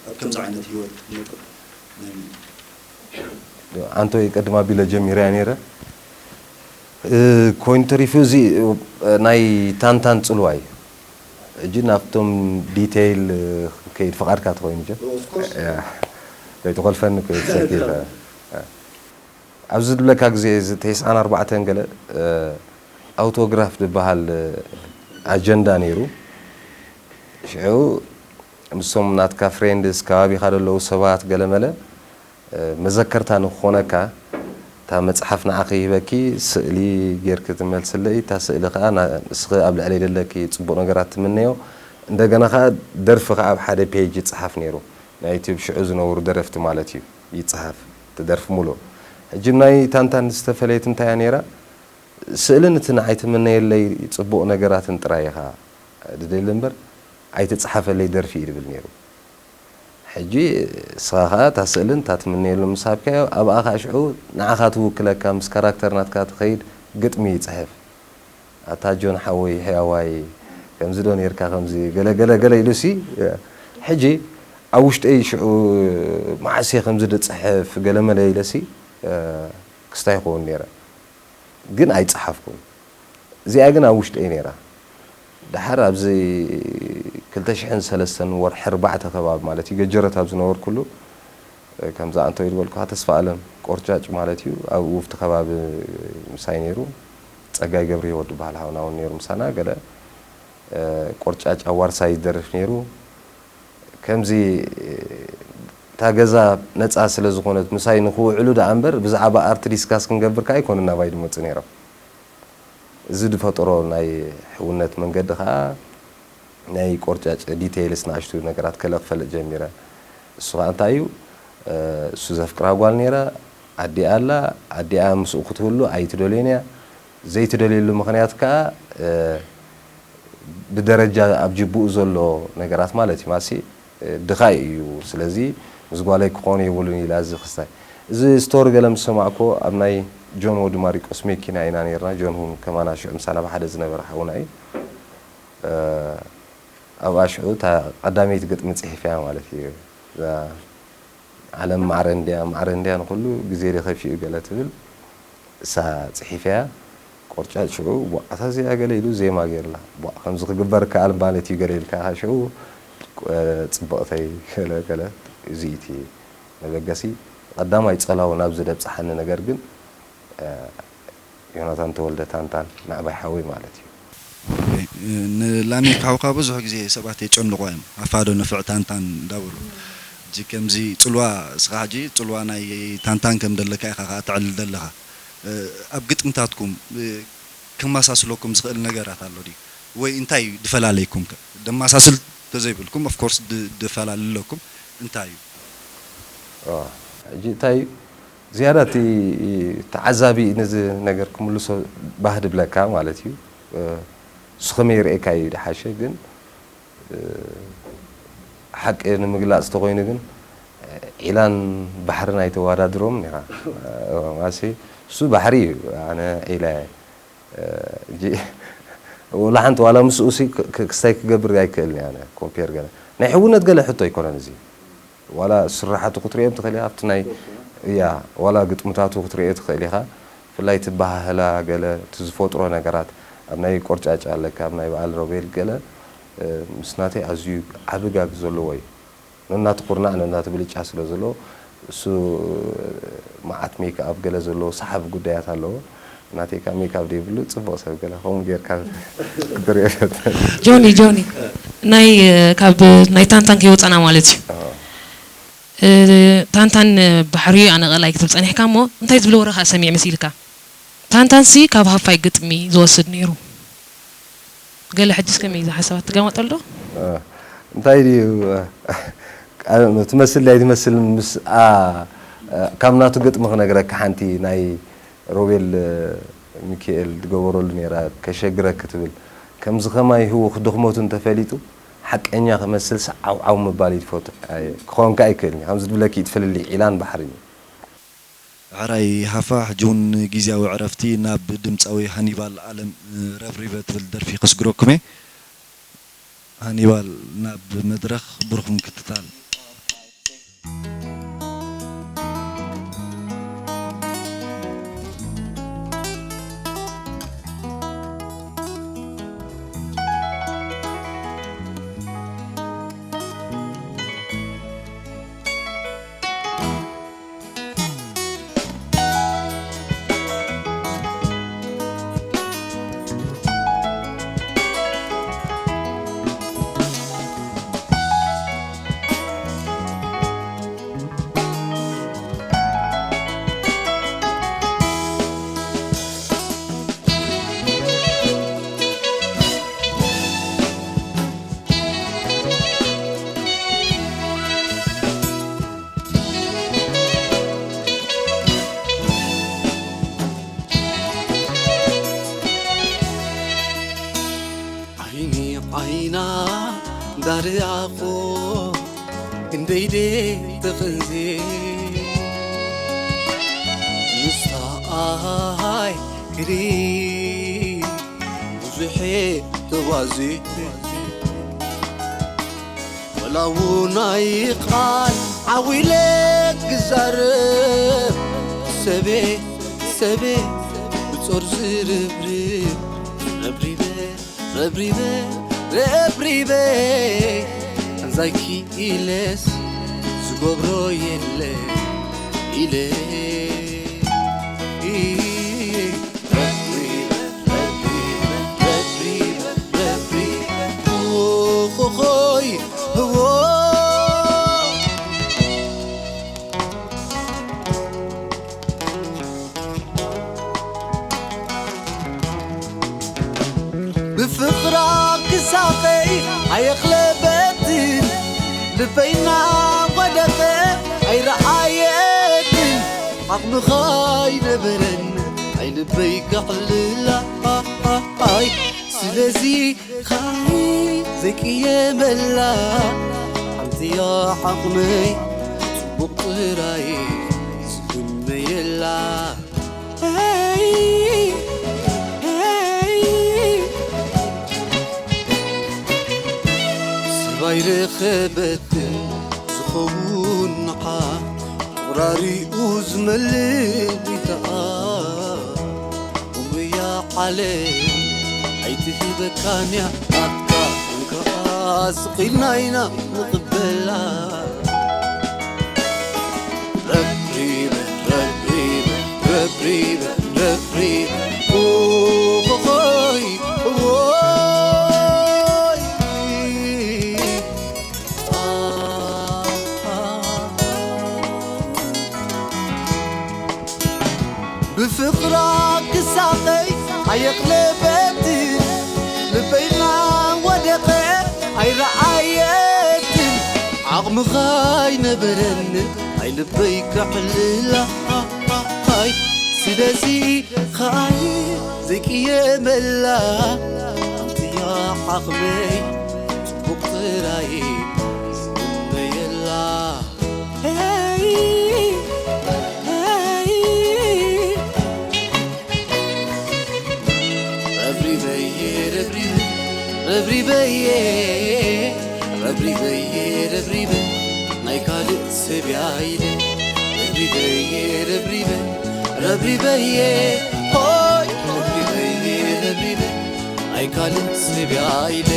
ኣብ ከምዚ ዓይነት ህይወት ክትነጥፍ ናይ መን እዩ ኣንቶይ ቅድም ኣቢለ ጀሚረያ ነይረ ኮይኑ ተሪፉ እዚ ናይ ታንታን ጽልዋ እዩ ሕጂ ናብቶም ዲቴይል ከይድ ፍቓድካ ተኮይኑ Of course. ከይተኮልፈኒ ሰኪፈ ኣብዚ ዝብለካ ግዜ እዚ ተስዓን ኣርባዕተን ገለ ኣውቶግራፍ ዝበሃል ኣጀንዳ ነይሩ ሽዑ ምስቶም ናትካ ፍሬንድስ ከባቢኻ ዘለዉ ሰባት ገለመለ መዘከርታ ንክኾነካ እታ መፅሓፍ ንዓኺ ይህበኪ ስእሊ ጌርኪ ትመልስለይ እታ ስእሊ ከዓ ንስኺ ኣብ ልዕለይ ዘለኪ ፅቡቕ ነገራት ትምነዮ እንደገና ከዓ ደርፊ ከዓ ኣብ ሓደ ፔጅ ይፅሓፍ ነይሩ ናይ ዩቲብ ሽዑ ዝነበሩ ደረፍቲ ማለት እዩ ይፅሓፍ እቲ ደርፊ ሙሉእ ሕጂ ናይ ታንታን ዝተፈለየት እንታይ እያ ነይራ ስእልን እቲ ንዓይ ትምነየለይ ፅቡቕ ነገራትን ጥራይ ኢኻ ድደሊ እምበር ኣይትፅሓፈለይ ደርፊ እዩ ድብል ነይሩ ሕጂ እስኻ ኸዓ እታ ስእልን እታ ትምነየሉ ምስ ሃብካዮ ኣብኣ ኸዓ ሽዑ ንዓኻ ትውክለካ ምስ ካራክተር ናትካ ትኸይድ ግጥሚ ይፅሕፍ ኣታ ጆን ሓወይ ሕያዋይ ከምዚ ዶ ነርካ ከምዚ ገለ ገለ ገለ ኢሉሲ ሕጂ ኣብ ውሽጠይ ሽዑ መዓስ እየ ከምዚ ድፅሕፍ ገለመለ ኢለሲ ክስታይ ይኸውን ነይረ ግን ኣይፀሓፍኩን እዚኣ ግን ኣብ ውሽጠይ ነይራ። ደሓር ኣብዚ ክልተ ሽሕን ሰለስተን ወርሒ ኣርባዕተ ከባቢ ማለት እዩ፣ ገጀረት ኣብ ዝነበርኩሉ፣ ከምዛ ኣንተ ኢሉ በልኩኻ ተስፋ ኣለም ቆርጫጭ ማለት እዩ፣ ኣብ ውፍቲ ከባቢ ምሳይ ነይሩ። ጸጋይ ገብረ ህይወት ዝበሃል ሓውና እውን ነይሩ ምሳና። ገለ ቆርጫጭ ኣብ ዋርሳይ ይደርፍ ነይሩ። ከምዚ እታ ገዛ ነጻ ስለ ዝኾነት ምሳይ ንኽውዕሉ ደኣ እምበር ብዛዕባ ኣርት ዲስካስ ክንገብር ከኣ ኣይኮኑን ናባይ ድመጹ ነይሮም። እዚ ዝፈጠሮ ናይ ሕውነት መንገዲ ከኣ ናይ ቆርጫጭ ዲቴይልስ ንኣሽቱ ነገራት ከለ ክፈልጥ ጀሚረ። እሱ ከኣ እንታይ እዩ፣ እሱ ዘፍቅራ ጓል ነይራ፣ ኣዲኣ ኣላ፣ ኣዲኣ ምስኡ ክትህሉ ኣይትደልዮን እያ። ዘይትደልየሉ ምኽንያት ከኣ ብደረጃ ኣብ ጅቡኡ ዘሎ ነገራት ማለት እዩ። ማሲ ድኻይ እዩ። ስለዚ ምስ ጓለይ ክኾን የብሉን ኢላ እዚ ክስታይ። እዚ ስቶሪ ገለ ምስ ሰማዕኮ ኣብ ናይ ጆን ወዲ ማሪቆስ መኪና ኢና ነርና። ጆን እውን ከማና ሽዑ ምሳና ብሓደ ዝነበረ ሓውና እዩ። ኣብኣ ሽዑ እታ ቀዳመይቲ ግጥሚ ጽሒፈያ ማለት እዩ። እዛ ዓለም ማዕረ እንድያ፣ ማዕረ እንድያ ንኹሉ ግዜ ደኸፊኡ ገለ ትብል እሳ ጽሒፈያ። ቆርጫጭ ሽዑ፣ "ቧዕ፣ እታ እዚኣ" ገለ ኢሉ ዜማ ገይርላ። "ቧዕ፣ ከምዚ ክግበር ከኣል ማለት እዩ" ገለ ኢልካ ሽዑ፣ "ጽብቕተይ" ገለ ገለ፣ እዚ እቲ መበገሲ ቀዳማይ ጸላው ናብዚ ደብጽሓኒ ነገር ግን፣ ዮናታን ተወልደ ታንታን ናዕባይ ሓወይ ማለት እዩ። ንላሜክ ሓውካ ብዙሕ ግዜ ሰባት የጨንቑ እዮም፣ ኣፋዶ ንፍዕ ታንታን እንዳበሉ። ሕጂ ከምዚ ጽልዋ፣ እስኻ ሕጂ ጽልዋ ናይ ታንታን ከም ደለካ ኢኻ ከኣ ተዕልል ደለኻ። ኣብ ግጥምታትኩም ከማሳስለኩም ዝኽእል ነገራት ኣሎ ድዩ? ወይ እንታይ ድፈላለይኩም ከ? ደማሳስል ተዘይብልኩም፣ of course ድፈላለለኩም እንታይ እዩ? ሕጂ እንታይ እዩ ዝያዳ እቲ ተዓዛቢ ነዚ ነገር ክምልሶ ባህ ድብለካ ማለት እዩ። እሱ ከመይ ይርእየካ እዩ ድሓሸ። ግን ሓቂ ንምግላፅ ተኮይኑ ግን ዒላን ባሕርን ኣይተዋዳድሮም ኒኻ። ማሲ እሱ ባሕሪ እዩ፣ ኣነ ዒላ እየ። ወላ ሓንቲ ዋላ ምስኡ ሲ ክስታይ ክገብር ኣይክእልን እየ ኣነ ኮምፔር ገለ ናይ ሕውነት ገለ ሕቶ ኣይኮነን እዚ። ዋላ ስራሓቱ ክትሪኦ ትኽእል ኢኻ ኣብቲ ናይ እያ ዋላ ግጥምታቱ ክትሪኦ ትኽእል ኢኻ። ብፍላይ እቲ ኣበሃህላ ገለ እቲ ዝፈጥሮ ነገራት ኣብ ናይ ቆርጫጭ ኣለካ ኣብ ናይ በዓል ሮቤል ገለ ምስ ናተይ ኣዝዩ ዓቢ ጋግ ዘለዎ እዩ። ነናቱ ኩርናዕ ነናቱ ብልጫ ስለ ዘለዎ እሱ መዓት ሜክኣፕ ገለ ዘለዎ ሰሓቢ ጉዳያት ኣለዎ። ናተይ ከኣ ሜክኣፕ ዘይብሉ ጽቡቕ ሰብ ገለ ከምኡ ጌርካ ክትሪኦ ፈትን። ጆኒ ጆኒ ናይ ካብ ናይ ታንታን ከይወጻና ማለት እዩ። ታንታን ባሕሪ ኣነ ቀላይ ክትብል ጸኒሕካ እሞ እንታይ ዝብል ወረ ከኣ ሰሚዕ መሲልካ? ታንታንሲ ካብ ሃፋይ ግጥሚ ዝወስድ ነይሩ። ገለ ሕጅስ ከመይ እዛ ሓሳባት ትገመጠሉ ዶ? እንታይ ድዩ ትመስል ኣይትመስል ምስኣ ካብ ናቱ ግጥሚ ክነግረካ ሓንቲ ናይ ሮቤል ሚኪኤል ዝገበረሉ ነይራ ከሸግረክ ትብል ከምዚ ከማይ ህውኽ ድኽመቱ እንተፈሊጡ ሓቀኛ ክመስል ሰዓውዓው ምባል እዩ ትፈቱ ክኾንካ ኣይክእልን እዩ ከምዚ ትብለኪ እዩ ትፍልልይ ዒላን ባሕርን እዩ ሕራይ ሃፋ ሕጂ እውን ግዝያዊ ዕረፍቲ ናብ ድምፃዊ ሃኒባል ኣለም ረብሪበ ትብል ደርፊ ከስግረኩም እየ ሃኒባል ናብ መድረኽ ብሩኽ ምክትታል ዓይኒ ዓይና ዳርኣኾ ክንደይ ደ ተፈንዜ ምስታኣይ ክሪ ብዙሐ ተዋዜ ወላውናይ ቃል ዓዊለ ክዛረብ ሰቤ ሰቤ ብጾር ዝርብርብ ረብሪበ ረብሪበ ረብሪበ ኣንዛይኪ ኢለስ ዝገብሮ የለ ኢለ ረብሪበ ረብሪበ ረብሪበ ረብሪበ ኾኾይ ህዎ ብፍቕራ ክሳቐይ ኣየኽለበትን ልበይና ወደቐ ኣይረኣየትን ዓቕምኻ ኣይነበረን ኣይልበይ ከዕልላ ኣይ ስለዚ ኻይ ዘይቅየመላ ሓንቲያ ዓቕመይ ጽቡቕ ጥራይ ዝግመየላ ሰባይ ረኸበትን ዝኸውን ንዓ ፍቕራሪኡ ዝመልእ ቢተኣ እሙያ ዓለም ኣይትህበካንያ ኣካ እንከዓ ስቒልና ኢና ንቕበላ ረብሪበ ረብሪበ ረብሪበ ረብሪበ ኦሆይ ኦይ ብፍቕራ ክሳቐይ ኣየኽለበትን ልበይና ወደቐ ኣይረኣየትን ዓቕምኻ ኣይነበረንን ኣይልበይ ከዕልላ ኣይ ስለዚ ኸኣይ ዘይቅየመላ ኣንትያ ዓቕመይ ጽቡቕ ጥራይ ዝምነየላ ረብሪበየ ረብሪበ ረብሪበየ ረብሪበ ናይ ካልእ ሰብ ኢለ ረብሪበየ ረብሪበ ረብሪበየ ሆይ ረብሪበየ ረብሪበ ናይ ካልእ ሰብ ኢለ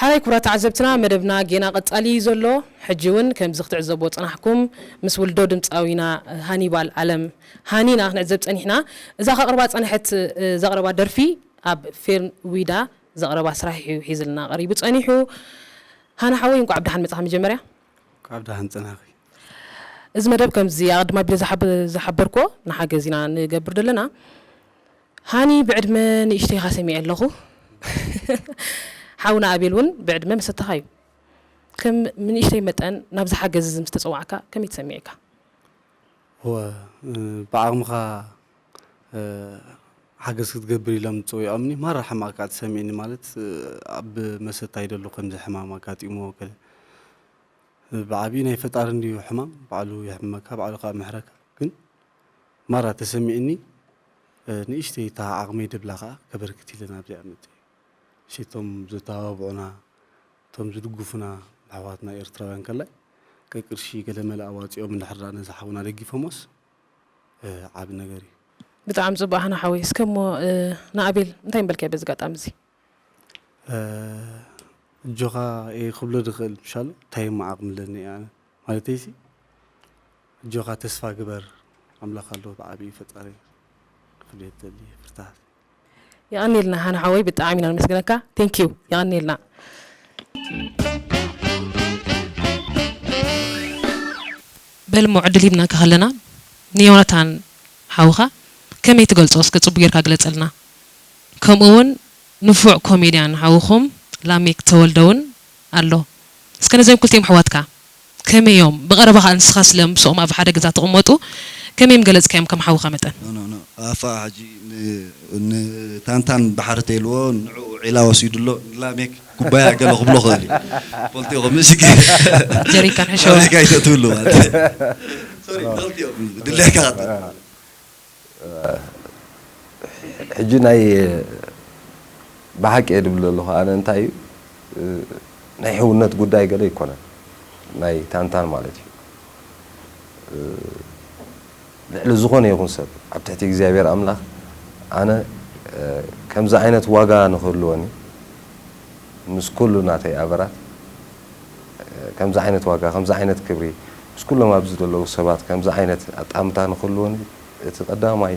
ሓራይ ክቡራት ተዓዘብትና መደብና ጌና ቀጻሊ እዩ ዘሎ። ሕጂ እውን ከምዚ ክትዕዘብዎ ጸናሕኩም ምስ ውልዶ ድምጻዊና ሃኒባል ኣለም ሃኒና ክንዕዘብ ጸኒሕና። እዛ ከቕርባ ጸንሐት ዘቕረባ ደርፊ ኣብ ፌርም ዊዳ ዘቕረባ ስራሕ እዩ ሒዝልና ቀሪቡ ጸኒሑ። ሃና ሓወይ እንቋዕ ብደሓን መጻኻ መጀመርያ። ካብ ደሓን ጸናኺ። እዚ መደብ ከምዚ ኣቐድማ ቢለ ዝሓበርኮ ንሓገዝ ኢና ንገብር ዘለና። ሃኒ ብዕድመ ንእሽተይኻ ሰሚዐ ኣለኹ። ሓውና ኣቤል እውን ብዕድመ መሰተኻ እዩ። ከም ንእሽተይ መጠን ናብዚ ሓገዝ እዚ ምስ ተጸዋዕካ ከመይ ተሰሚዕካ? እወ፣ ብዓቕምኻ ሓገዝ ክትገብር ኢሎም ጸዊዖምኒ ማራ ሕማቕ እካ ተሰሚዕኒ ማለት ኣብ መሰታ ይደሉ ከምዚ ሕማም ኣጋጢምዎ ገለ ብዓቢኡ ናይ ፈጣሪ እንድዩ ሕማም ባዕሉ የሕምመካ ባዕሉ ከዓ ምሕረካ ግን ማራ ተሰሚዕኒ ንእሽተይ እታ ዓቕመይ ደብላ ከዓ ከበርክት ኢለ ናብዚኣ መፅእ ሽቶም ዘተባብዑና እቶም ዝድግፉና ኣሕዋትና ኤርትራውያን ከላይ ቀቅርሺ ገለመለ ኣዋፂኦም እንድሕር ነዚ ሓውና ደጊፎሞስ ዓቢ ነገር እዩ። ብጣዕሚ ጽቡቅ ኣህና ሓወይ እስከ እሞ ንኣቤል እንታይ ምበልካዮ በዚ ኣጋጣሚ እዚ? ኣጆኻ እየ ክብሎ ዝኽእል ምሻሉ እንታይ እሞ ዓቕሚ ኣለኒ እየ ኣነ ማለተይሲ ኣጆኻ ተስፋ ግበር ኣምላኽ ኣሎ ብዓብዪ ፈጣሪ ክብየት ዘድሊ ፍርታት የቐኔልና ሃና ሓወይ ብጣዕሚ ኢና ንመስግነካ። Thank you የቐኔልና። በልሞ ዕድል ሂብናካ ከለና ንዮናታን ሓውኻ ከመይ ትገልጾ እስከ ጽቡቅ ጌርካ ግለጸልና። ከምኡ እውን ንፉዕ ኮሜድያን ሓውኹም ላሜክ ተወልደ እውን ኣሎ። እስከ ነዞም ክልቲኦም ኣሕዋትካ ከመይ እዮም? ብቐረባ ከኣ ንስኻ ስለ ምስኦም ኣብ ሓደ ገዛ ትቕመጡ፣ ከመይ ምገለጽካዮም ከም ሓውኻ መጠን? ኖ፣ ኖ፣ ኖ። ኣፋ ሕጂ ን-፣ ንታንታን ባሕሪ ተይልዎ፣ ንዕኡ ዒላ ወሲዱ ኣሎ፣ ንላሜክ ኩባያ ገለ ክብሎ ክእል እዩ። ፈልጥዮ፣ ከምዚ ሽግ-፣ ጀሪካን ሕሸወ። ፋብሪካ ኣይተእትውሉ ማለት እዩ። ሶሪ፣ ፈልጥዮም፣ ድሌካ ቀጥል። ሕጂ ናይ ብሓቂ እየ ድብል ዘለኹ። ኣነ እንታይ እዩ፣ ናይ ሕውነት ጉዳይ ገለ ኣይኮነን፣ ናይ ታንታን ማለት እዩ። ልዕሊ ዝኾነ ይኹን ሰብ ኣብ ትሕቲ እግዚኣብሔር ኣምላኽ ኣነ ከምዚ ዓይነት ዋጋ ንኽህልወኒ ምስ ኩሉ ናተይ ኣበራት ከምዚ ዓይነት ዋጋ፣ ከምዚ ዓይነት ክብሪ ምስ ኩሎም ኣብዚ ዘለዉ ሰባት ከምዚ ዓይነት ኣጣምታ ንኽህልወኒ እቲ ቀዳማይ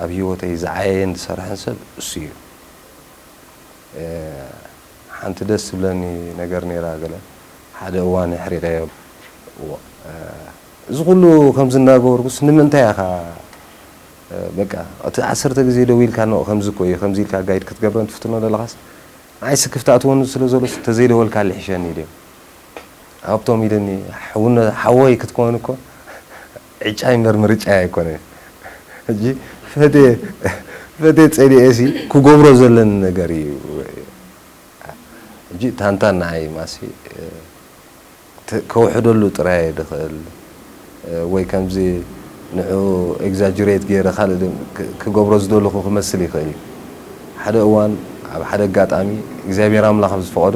ኣብ ህይወተይ ዝዓየየን ዝሰርሐን ሰብ እሱ እዩ። ሓንቲ ደስ ትብለኒ ነገር ነይራ፣ ገለ ሓደ እዋን የሕሪቐዮ። እዋ፣ እዚ ኩሉ ከምዚ እናገበርኩስ ንምንታይ ኢኻ፣ በቃ፣ እቲ ዓሰርተ ግዜ ደዊልካ፣ "ኖ፣ ከምዚ እኮ እዩ" ከምዚ ኢልካ ጋይድ ክትገብረን ትፍትኖ ዘለኻስ፣ ንዓይ ስክፍታ ኣትወኒ ስለ ዘሎ፣ "ተዘይደወልካሉ ይሕሸኒ" ኢለዮ። ሃብቶም ኢለኒ፣ "ሓውነ-፣ ሓወይ ክትከውን እኮ ዕጫ እምበር ምርጫ ኣይኮነን። ሕጂ ፈትየ፣ ፈትየ ጸሊኤሲ ክገብሮ ዘለኒ ነገር እዩ። ሕጂ ታንታን ንዓይ ማሲ፣ እ፣ ተ-፣ ከውሕደሉ ጥራይ እየ ድኽእል፣ እ፣ ወይ ከምዚ ንዕኡ ኤግዛጅሬት ገይረ ካልእ ድ-፣ ክ-፣ ክገብሮ ዝደለኹ ክመስል ይኽእል እዩ። ሓደ እዋን ኣብ ሓደ ኣጋጣሚ እግዚኣብሔር ኣምላኽ ኣብ ዝፈቐዶ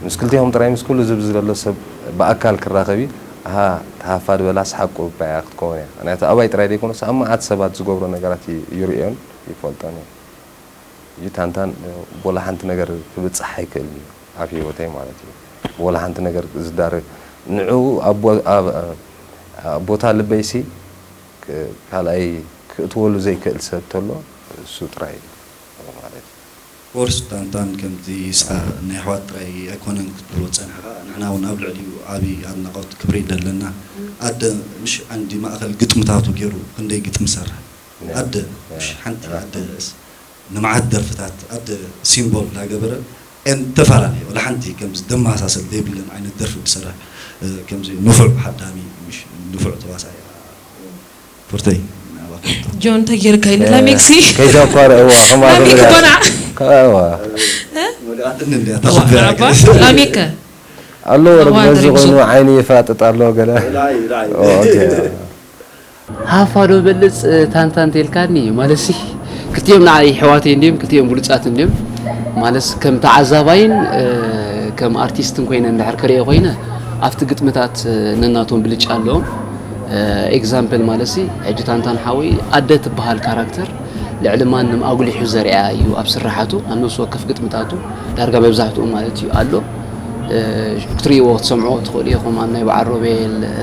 ምስ ክልቲኦም ጥራይ ምስ ኩሉ ዝብ ዝደሎ ሰብ ብኣካል ክራኸብ እዩ። ኣሃ፣ ተሃፋ ድበላስ ሓቁ እባ እያ ክትከውን እያ። ምኽንያቱ ኣባይ ጥራይ ዘይኮነስ ኣብ መዓት ሰባት ዝገብሮ ነገራት ይ-፣ ይርእዮን ይፈልጦን እየ። እዩ ታንታን፣ ቦላ ሓንቲ ነገር ክብጽሕ ኣይክእልን እዩ ኣብ ህይወተይ ማለት እዩ። ቦላ ሓንቲ ነገር ዝዳረግ ንዕኡ ኣብ ቦ-፣ ኣብ፣ ኣብ ቦታ ልበይሲ ክ-፣ ካልኣይ ክእትወሉ ዘይክእል ሰብ ተሎ እሱ ጥራይ እዩ ማለት እዩ። ኮርስ ታንታን ከምዚ ስኻ ናይ ኣሕዋት ጥራይ ኣይኮነን ክትብሎ ጸኒሕኻ፣ ንሕና እውን ኣብ ልዕሊኡ ዓቢ ኣድናቖት ክብሪ ደለና። ኣደ ምሽ ዓንዲ ማእከል ግጥምታቱ ገይሩ ክንደይ ግጥሚ ሰርሐ። ያ። ኣደ ያ። ምሽ ሓንቲ ያ። ኣደ ስ-፣ ንመዓት ደርፍታት ኣደ ሲምቦል እንዳገበረ፣ ኤን ተፈላለየ፣ ወላ ሓንቲ ከምዚ ደመሳሰል ዘይብለን ዓይነት ደርፊ ዝሰርሕ፣ እ፣ ከምዚ ንፉዕ ሓዳሚ፣ ምሽ ንፉዕ ተዋሳኢ፣ እ፣ ፉርተይ፣ ናባኻ። ጆን፣ እንታይ ጌርካ እዩ? እ፣ ንላሜክሲ? ከይተኳረ፣ እዋ፣ ከማኻ ላሜክ ብላ-፣ ኮና። ከ-፣ እዋ። እ? ወዲኣትኒ እንድያ፣ እዋ፣ ተኽብያ ኣባ፣ ገለ። ላሜክ ከ? ኣሎ፣ ወረ እዋ፣ በዚ ድሪም ኮይኑ ዙ-፣ ዓይኒ ይፋጥጥ ኣሎ፣ ገለ። ራይ፣ ራይ። ኦ፣ ኦኬ። ሃፋ ዶ በልጽ ታንታ እንተልካኒ፣ ማለትሲ ክልቲኦም ንዓይ ኣሕዋተይ እንድዮም፣ ክልቲኦም ብሉጻት እንድዮም። ማለትስ ከም ተዓዛባይን፣ እ፣ ከም ኣርቲስትን ኮይነ እንድሕር ክርእዮ ኮይነ፣ ኣብቲ ግጥምታት፣ እ፣ ነናቶም ብልጫ ኣለዎም። እ፣ ኤግዛምፕል ማለትሲ፣ ሕጂ ታንታን ሓወይ ኣደ ትበሃል ካራክተር ልዕሊ ማንም ኣጉሊሑ ዘርኣያ እዩ ኣብ ስርሓቱ፣ ኣብ ነፍሲ ወከፍ ግጥምታቱ ዳርጋ መብዛሕትኡ ማለት እዩ ኣሎ። እ፣ ክትርእይዎ ክትሰምዕዎ ትኽእሉ ኢኹም። ኣብ ናይ በዓል ሮቤል፣ እ፣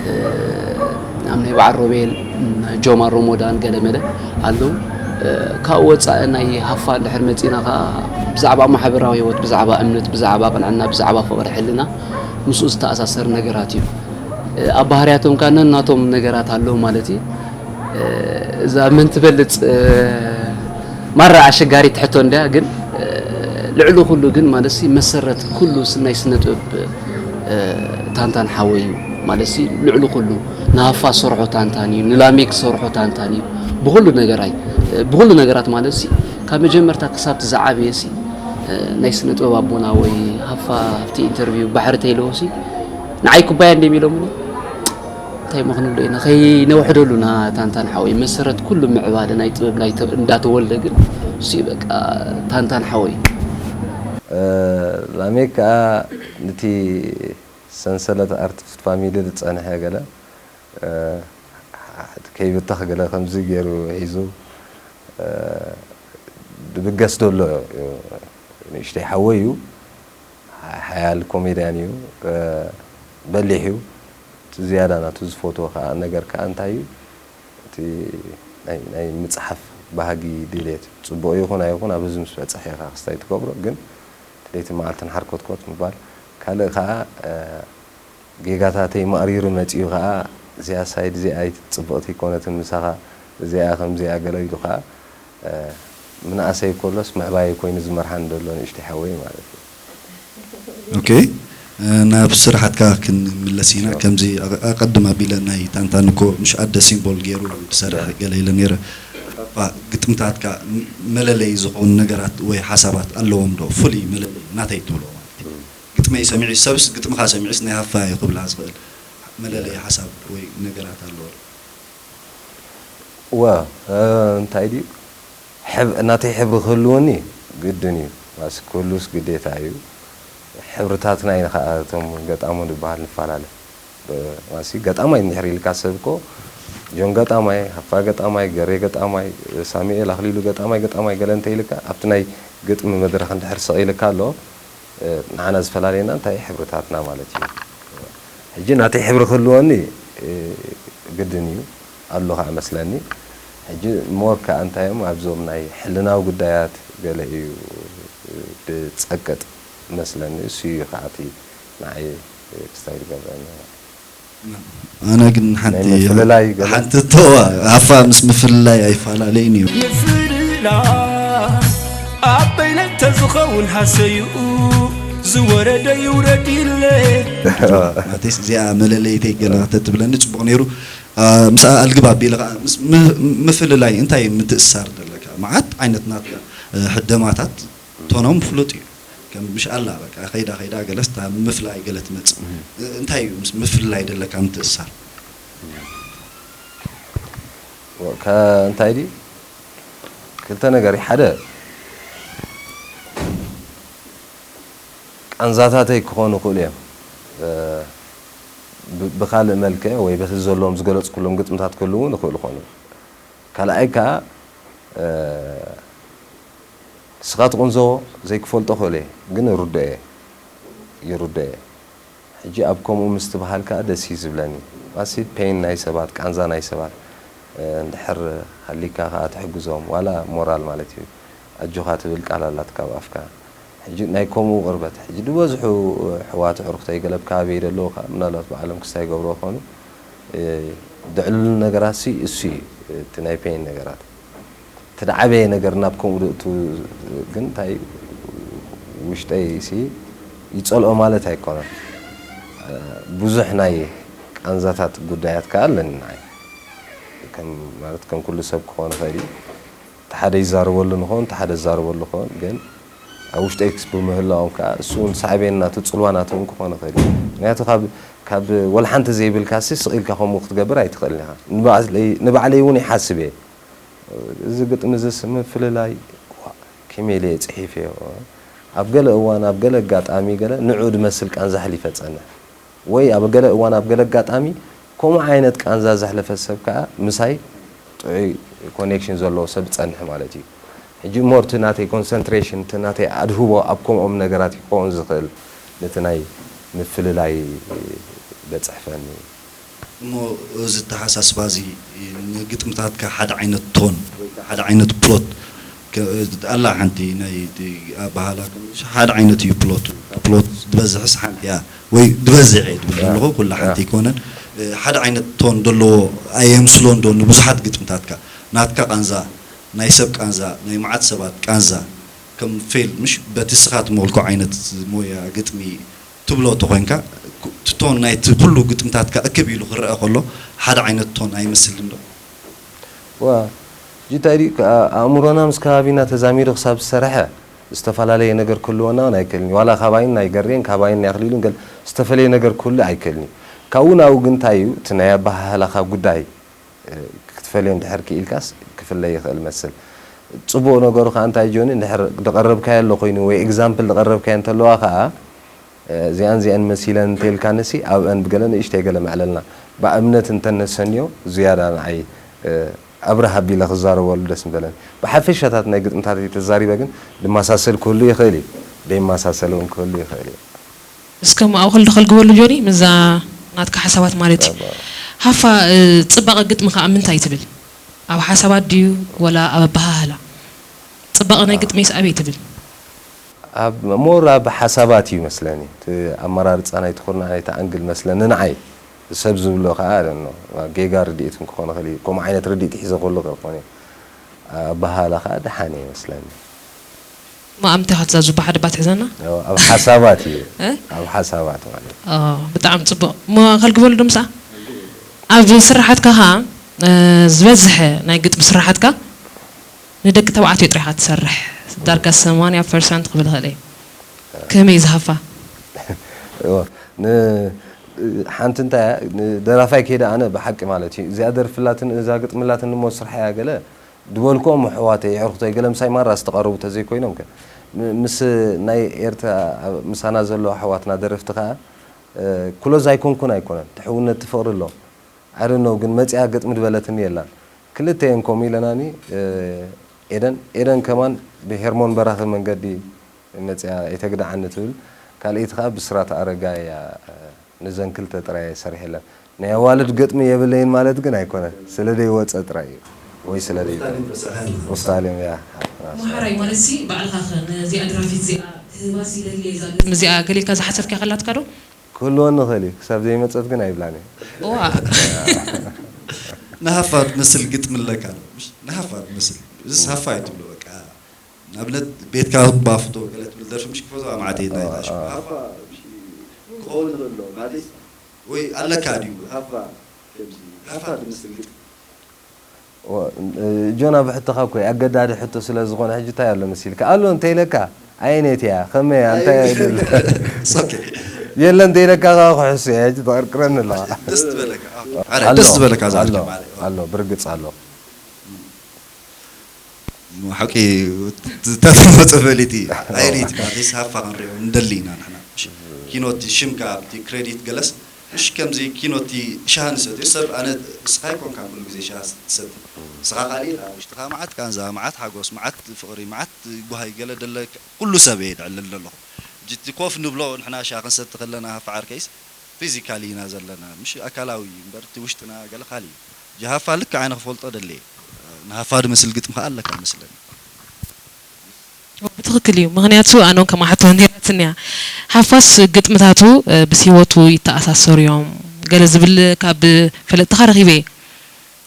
እ፣ ኣብ ናይ በዓል ሮቤል፣ ም፣ ጆማ ሮሞዳን ገለ መለ ኣለዉ። እ፣ ካብኡ ወጻኢ ናይ ሃፋ እንድሕር መጺእና ከኣ ብዛዕባ ማሕበራዊ ህይወት፣ ብዛዕባ እምነት፣ ብዛዕባ ቅንዕና፣ ብዛዕባ ፍቕሪ ሕልና ምስኡ ዝተኣሳሰር ነገራት እዩ። እ፣ ኣብ ባህርያቶም ከኣ ነናቶም ነገራት ኣለዉ ማለት እዩ። እ፣ እዛ መን ትበልጽ፣ እ፣ ማራ ኣሸጋሪት ሕቶ እንድያ፣ ግን፣ እ፣ ልዕሊ ኩሉ ግን ማለትሲ መሰረት ኩሉ ስ-፣ ናይ ስነ ጥበብ፣ እ፣ ታንታን ሓወይ እዩ። ማለትሲ ልዕሊ ኩሉ ንሃፋ ዝሰርሖ ታንታን እዩ፣ ንላሜክ ዝሰርሖ ታንታን እዩ። ብኹሉ ነገር ኣይ-፣ እ፣ ብኹሉ ነገራት ማለትሲ ካብ መጀመርታ ክሳብ እቲ ዝዓበየሲ፣ እ፣ ናይ ስነ ጥበብ ኣቦና ወይ ሃፋ ኣብቲ ኢንተርቪው ባሕሪ ተይለዎሲ ንዓይ ኩባያ እንድዮም ኢሎምኒ። እንታይ እሞ ክንብሎ ኢና፣ ከይነውሕደሉ ና ታንታን ሓወይ፣ መሰረት ኩሉ ምዕባለ ናይ ጥበብ ናይ ተ-፣ እንዳተወልደ ግን እሱ እዩ በቃ ታንታን ሓወይ። እ፣ ላሜክ ከኣ ነቲ ሰንሰለት ኣርቲስት ፋሚሊ ዝጸንሐ ገለ፣ እ፣ ከይብተኽ ገለ ከምዚ ገይሩ ሒዙ፣ እ፣ ድብገስ ደሎ እዩ። ንእሽተይ ሓወይ እዩ። ሓ-፣ ሓያል ኮሜድያን እዩ። እ፣ በሊሕ እዩ። እቲ ዝያዳ ናቱ ዝፈትዎ ከኣ ነገር ከኣ እንታይ እዩ? እቲ ናይ፣ ናይ ምጽሓፍ ባህጊ ድሌት፣ ጽቡቕ ይኹን ኣይኹን፣ ኣብ ህዝቢ ምስ በጽሐ ኢኻ ክስታይ ትገብሮ፣ ግን እቲ ለይትን መዓልትን ሓርኮትኮት ምባል። ካልእ ከኣ፣ እ፣ ጌጋታተይ ማእሪሩ መጺኡ ከኣ፣ "እዚኣ ሳይድ እዚኣ ኣይት-፣ ጽብቕቲ ኣይኮነትን ምሳኻ፣ እዚኣ ከምዚኣ" ገለ ኢሉ ከኣ፣ እ፣ ምንኣሰይ ከሎስ ምዕባየይ ኮይኑ ዝመርሓኒ ዘሎ ንእሽተይ ሓወይ ማለት እዩ። ኦኬ፣ ናብ ስራሓትካ ክንምለስ ኢና። ከምዚ ኣቐድም ኣቢለ ናይ ታንታን እኮ ምሽ ኣደ ሲምቦል ገይሩ ዝሰርሕ ገለ ኢለ ነይረ። ግጥምታትካ መለለይ ዝኾኑ ነገራት ወይ ሓሳባት ኣለዎም ዶ? ፍሉይ መለለይ ናተይ ትብሎ ማለት እዩ። ግጥመይ ሰሚዑ ሰብስ ግጥምኻ ሰሚዑስ ናይ ሃፋ እዩ ክብላ ዝኽእል መለለይ ሓሳብ ወይ ነገራት ኣለዎ ዶ? ዋ እንታይ ድዩ ናተይ ሕብሪ ክህልወኒ ግድን እዩ። ማስ ክህሉስ ግዴታ እዩ። ሕብርታትና ኢና ከዓ እቶም ገጣሞ ዝበሃል ንፈላለ። ማሲ ገጣማይ እንድሕር ኢልካ ሰብ እኮ ጆን ገጣማይ፣ ሃፋ ገጣማይ፣ ገሬ ገጣማይ፣ ሳሙኤል ኣኽሊሉ ገጣማይ፣ ገጣማይ ገለ እንተ ኢልካ ኣብቲ ናይ ግጥሚ መድረኽ እንድሕር ስቕ ኢልካ ኣሎ ንዓና ዝፈላለየና እንታይ ሕብርታትና ማለት እዩ። ሕጂ ናተይ ሕብሪ ክህልወኒ ግድን እዩ ኣሎ ከዓ መስለኒ። ሕጂ ሞር ከዓ እንታይ እዮም ኣብዞም ናይ ሕልናዊ ጉዳያት ገለ እዩ ዝፀቅጥ መስለኒ። እሱ እዩ ከዓ እቲ ንዓይ ክስታይ ዝገብረኒ። ኣነ ግን ሓንቲ ሓንቲ ተዋ ኣፋ ምስ ምፍልላይ ኣይፈላለይን እዩ። ምፍልላ ኣበይነ ተዝኸውን ሃሰይኡ ዝወረደ ይውረድ ኢለ ማቴስ እዚኣ መለለይተይ ገላ ተትብለኒ ፅቡቕ ነይሩ። ምስኣ ኣልግብ ኣቢለ ከዓ ምፍልላይ እንታይ ምትእሳር ዘለካ መዓት ዓይነት ናትካ ሕደማታት ቶኖም ፍሉጥ እዩ። ከም ምሽ ኣላ በቃ ከይዳ ከይዳ ገለስ እታ ምፍላይ ገለ ትመጽእ። እንታይ እዩ ምስ ምፍልላይ ደለካ ምትእስሳር? እንታይ ድዩ ክልተ ነገር እዩ። ሓደ ቃንዛታተይ ክኾኑ ይኽእሉ እዮም። ብካልእ መልክዕ ወይ በቲ ዘለዎም ዝገለፅኩሎም ግጥምታት ክህልው እውን ይኽእሉ ይኾኑ። ካልኣይ ከዓ ንስኻ ትቕንዞ ዘይክፈልጦ ክእል እየ ግን ይርድኦ እየ ይርድኦ እየ ሕጂ ኣብ ከምኡ ምስ ትበሃል ከዓ ደስ እዩ ዝብለኒ ማሲ ፔን ናይ ሰባት ቃንዛ ናይ ሰባት እንድሕር ሃሊካ ከዓ ትሕግዞም ዋላ ሞራል ማለት እዩ ኣጆኻ ትብል ቃል ኣላት ካብ ኣፍካ ሕጂ ናይ ከምኡ ቅርበት ሕጂ ዝበዝሑ ሕዋት ዕርክተይ ገለ ኣብ ከባቢይ ዘለዉ ከዓ ምናልባት ባዕሎም ክስታይ ይገብርዎ ይኾኑ ድዕልሉ ነገራት ሲ እሱ እዩ እቲ ናይ ፔን ነገራት እቲ ዝዓበየ ነገር ናብ ከምኡ ድእቱ ግን እንታይ ውሽጠይ ሲ ይፀልኦ ማለት ኣይኮነን ብዙሕ ናይ ቃንዛታት ጉዳያት ከዓ ኣለኒ ንዓይ ማለት ከም ኩሉ ሰብ ክኾን ይኽእል እዩ እቲ ሓደ ይዛረበሉ ንኾን እቲ ሓደ ይዛረበሉ ኾን ግን ኣብ ውሽጠይ ክስ ብምህላዎም ከዓ እሱ እውን ሳዕቤን ናቱ ፅልዋ ናቱ እውን ክኾን ይኽእል እዩ ምክንያቱ ካብ ካብ ወላ ሓንቲ ዘይብልካ ሲ ስቕ ኢልካ ከምኡ ክትገብር ኣይትኽእልን ኢኻ ንባዕለይ እውን ይሓስብ እየ እዚ ግጥሚ እዚ ሲ ምፍልላይ ከመይ ኢለ እየ ፅሒፈዮ ኣብ ገለ እዋን ኣብ ገለ ኣጋጣሚ ገለ ንዑ ዝመስል ቃንዛ ኣሕሊፈ እፀንሕ ወይ ኣብ ገለ እዋን ኣብ ገለ ኣጋጣሚ ከምኡ ዓይነት ቃንዛ ዘሕለፈ ሰብ ከዓ ምሳይ ጥዑይ ኮኔክሽን ዘለዎ ሰብ ዝፀንሕ ማለት እዩ ሕጂ እሞ እቲ ናተይ ኮንሰንትሬሽን እቲ ናተይ ኣድህቦ ኣብ ከምኦም ነገራት ክኸውን ዝኽእል ነቲ ናይ ምፍልላይ በፅሕፈኒ እሞ እዚ ኣተሓሳስባ እዚ ንግጥምታትካ ሓደ ዓይነት ቶን ወይ ከዓ ሓደ ዓይነት ፕሎት ኣላ ሓንቲ ናይ ኣባሃላ ሓደ ዓይነት እዩ ፕሎት ፕሎት ዝበዝሕስ ሓንቲ እያ ወይ ዝበዝሕ እየ ዝብል ዘለኹ ኩላ ሓንቲ ኣይኮነን ሓደ ዓይነት ቶን ዘለዎ ኣየምስሎን ዶ ንብዙሓት ግጥምታትካ ናትካ ቃንዛ ናይ ሰብ ቃንዛ ናይ መዓት ሰባት ቃንዛ ከም ፌል ምሽ በቲ ስኻ ትመልኮ ዓይነት ሞያ ግጥሚ ትብሎ ተኾይንካ ትቶን ናይቲ ኩሉ ግጥምታትካ እክብ ኢሉ ክረአ ከሎ ሓደ ዓይነት ቶን ኣይመስልን ዶ? ዋ ጅታይ ድዩ ከኣ ኣእምሮና ምስ ከባቢና ተዛሚዱ ክሳብ ዝሰርሐ ዝተፈላለየ ነገር ክህልወና እውን ኣይክእልን እዩ። ዋላ ካባይን ናይ ገሬን ካባይን ናይ ኣኽሊሉን ገል ዝተፈለየ ነገር ክህሉ ኣይክእልን እዩ። ካብኡ ናብኡ ግን እንታይ እዩ እቲ ናይ ኣበሃህላኻ ጉዳይ ክትፈልዮ እንድሕር ክኢልካስ ክፍለ ይኽእል መስል። ጽቡቕ ነገሩ ከኣ እንታይ ጆኒ እንድሕር ዝቐረብካዮ ኣሎ ኮይኑ ወይ ኤግዛምፕል ዝቐረብካዮ እንተለዋ ከኣ እዚኣን እዚኣን መሲለን እንተልካንሲ ኣብአን ብገለ ንእሽተይ ገለ መዕለልና ብኣብነት እንተነሰንዮ ዝያዳ ንዓይ ኣብርህ ኣቢለ ክዛረበሉ ደስ ምበለኒ። ብሓፈሻታት ናይ ግጥምታተይ ተዛሪበ ግን ድመሳሰል ክህሉ ይኽእል እዩ፣ ደይመሳሰል እውን ክህሉ ይኽእል እዩ። እስከ ማእኸል ዶ ከልግበሉ ጆኒ ምስዛ ናትካ ሓሳባት ማለት እዩ። ሃፋ ጽባቐ ግጥምኻ ኣብ ምንታይ ትብል? ኣብ ሓሳባት ድዩ ወላ ኣብ ኣበሃህላ? ጽባቐ ናይ ግጥመይስ ኣበይ ትብል? ኣብ ሞር ኣብ ሓሳባት እዩ መስለኒ እቲ ኣመራርፃ ናይቲ ኩርናዕ ናይቲ ኣንግል መስለኒ ንዓይ ሰብ ዝብሎ ከዓ ኣደኖ ጌጋ ርድኢት ክኾን ይኽእል እዩ ከምኡ ዓይነት ርድኢት ሒዘ ከሉ ክኾን እዩ ኣበሃህላ ከዓ ደሓን እዩ መስለኒ እሞ ኣብ ምንታይ ክትዛዙ ብሓደ ባት ሕዘና? ኣብ ሓሳባት እዩ። እ? ኣብ ሓሳባት ማለት። ኦ፣ ብጣዕሚ ጽቡቕ። እሞ ከልግበሉ ዶ ምስኣ? ኣብ ስራሓትካ ኸኣ፣ እ፣ ዝበዝሐ ናይ ግጥሚ ስራሓትካ ንደቂ ተባዕትዮ ጥራይ ኢኻ ትሰርሕ። ዳርጋ ሰማንያ ፐርሰንት ክብል እኽእል እየ። ከመይ እዩ ዝሃፋ? እዎ፣ ን-፣ ሓንቲ እንታይ እያ፣ ንደራፋይ ከይደ ኣነ ብሓቂ ማለት እዩ። እዚኣ ደርፍላትን እዛ ግጥምላትን እሞ ስርሓያ ገለ ድበልክዎም ኣሕዋተይ፣ የዕርኽቶይ፣ ገለ ምሳይ ማራ ዝተቐርቡ ተዘይኮይኖም ከ፣ ም-፣ ምስ ናይ ኤርትራ፣ ኣብ-፣ ምሳና ዘለዉ ኣሕዋትና ደረፍቲ ከኣ፣ እ፣ ክሎዝ ኣይኮንኩን ኣይኮነን። ትሕውነት፣ ፍቕሪ ኣሎ። I don't know፣ ግን መጺኣ ግጥሚ ድበለትኒ የላን። ክልተ እየን ከምኡ ኢለናኒ፣ እ፣ ኤደን፣ ኤደን ከማን ብሄርሞን በራኺ መንገዲ መጺኣ ኣይተግድዓኒ ትብል። ካልኣይቲ ከኣ ብስራት ኣረጋ እያ፣ እ፣ ነዘን ክልተ ጥራይ እየ ሰሪሐለን። ናይ ኣዋልድ ግጥሚ የብለይን ማለት ግን ኣይኮነን። ስለ ደይወጸ ጥራይ እዩ። ወይ ስለ ደይ-፣ ኦስትራልዮም እያ። መሓራይ ማለት ሲ ባዕልኻ ኸ ነዚኣ ድራፊት እዚኣ ክህባስ ይደሊ እየ እዛ ግጥሚ እዚኣ ገሊልካ ዝሓሰብካ ከላትካ ዶ? ክህልወኒ ይኽእል እዩ። ክሳብ ዘይመጸት ግን ኣይብላን እየ። ዋ። ንሃፋ ትመስል ግጥሚ ኣለካ ዶ? ምሽ ንሃፋ ትመስል። እዚስ ሃፋ እዩ ትብሎ በቃ። ንኣብነት ቤትካ ባፍቶ ገለ ትብል ደርፊ ምሽ ክፈትዋ መዓት እየ ናይ ታሽ። ሃፋ ምሽ ክኸውን ይኽእል ዶ? ማለትስ ወይ ኣለካ ድዩ ሃፋ ከምዚ ሃፋ ትመስል ግጥሚ? ዋ፣ እ፣ ጆና ብሕቶኻ እኮ እዩ ኣገዳዲ ሕቶ ስለ ዝኾነ ሕጂ እንታይ ኣሎ መሲልካ? ኣሎ እንተኢለካ ኣየነይቲ እያ? ከመይ እያ? እንታይ እያ? ይብል። It's okay። የለ እንተኢለካ ከኣ ክሕሱ እየ። ሕጂ ተቐርቅረኒ ኣለኻ። ደስ ዝበለካ። ኣዎ። ኣረ ኣሎ፣ ደስ ዝበለካ እዛ ኣሎ፣ ግጥሚ ማለት። ኣሎ፣ ብርግጽ ኣሎ። ሓቂ ተተመፀ ፈሊጢ ኣይሪት ማለት ሃፋ ክንሪኦ እንደሊ ኢና ንሕና። እሺ፣ ኪኖቲ ሽምካ ኣብቲ ክሬዲት ገለስ ምሽ ከምዚ ኪኖቲ ሻሃ ንሰትዮ ሰብ ኣነ እስኻ ኣይኮንካን ኩሉ ግዜ ሻሃ ትሰቲ። እስኻ ካሊእ ኢኻ ውሽጥኻ መዓት ቃንዛ፣ መዓት ሓጎስ፣ መዓት ፍቕሪ፣ መዓት ጓሃይ ገለ ደለ ኩሉ ሰብ እየ ድዕልል ዘለኹ። ሕጂ እቲ ኮፍ ንብሎ ንሕና ሻሂ ክንሰቲ ከለና ሃፋ ዓርከይስ ፊዚካሊ ኢና ዘለና፣ ምሽ ኣካላዊ እዩ እምበር እቲ ውሽጥና ገለ ካሊእ እዩ። ሕጂ ሃፋ ልክዕ ኣነ ክፈልጦ ደለየ። ንሃፋ ድመስል ግጥሚ ከኣ ኣለካ መስለኒ። ብትኽክል እዩ። ምኽንያቱ ኣነ እውን ከምኣ ሕቶ ነይራትኒ እያ። ሃፋስ ግጥምታቱ፣ እ፣ ምስ ህይወቱ ይተኣሳሰሩ እዮም። ገለ ዝብል ካብ ፈለጥትኻ ረኺበ እየ።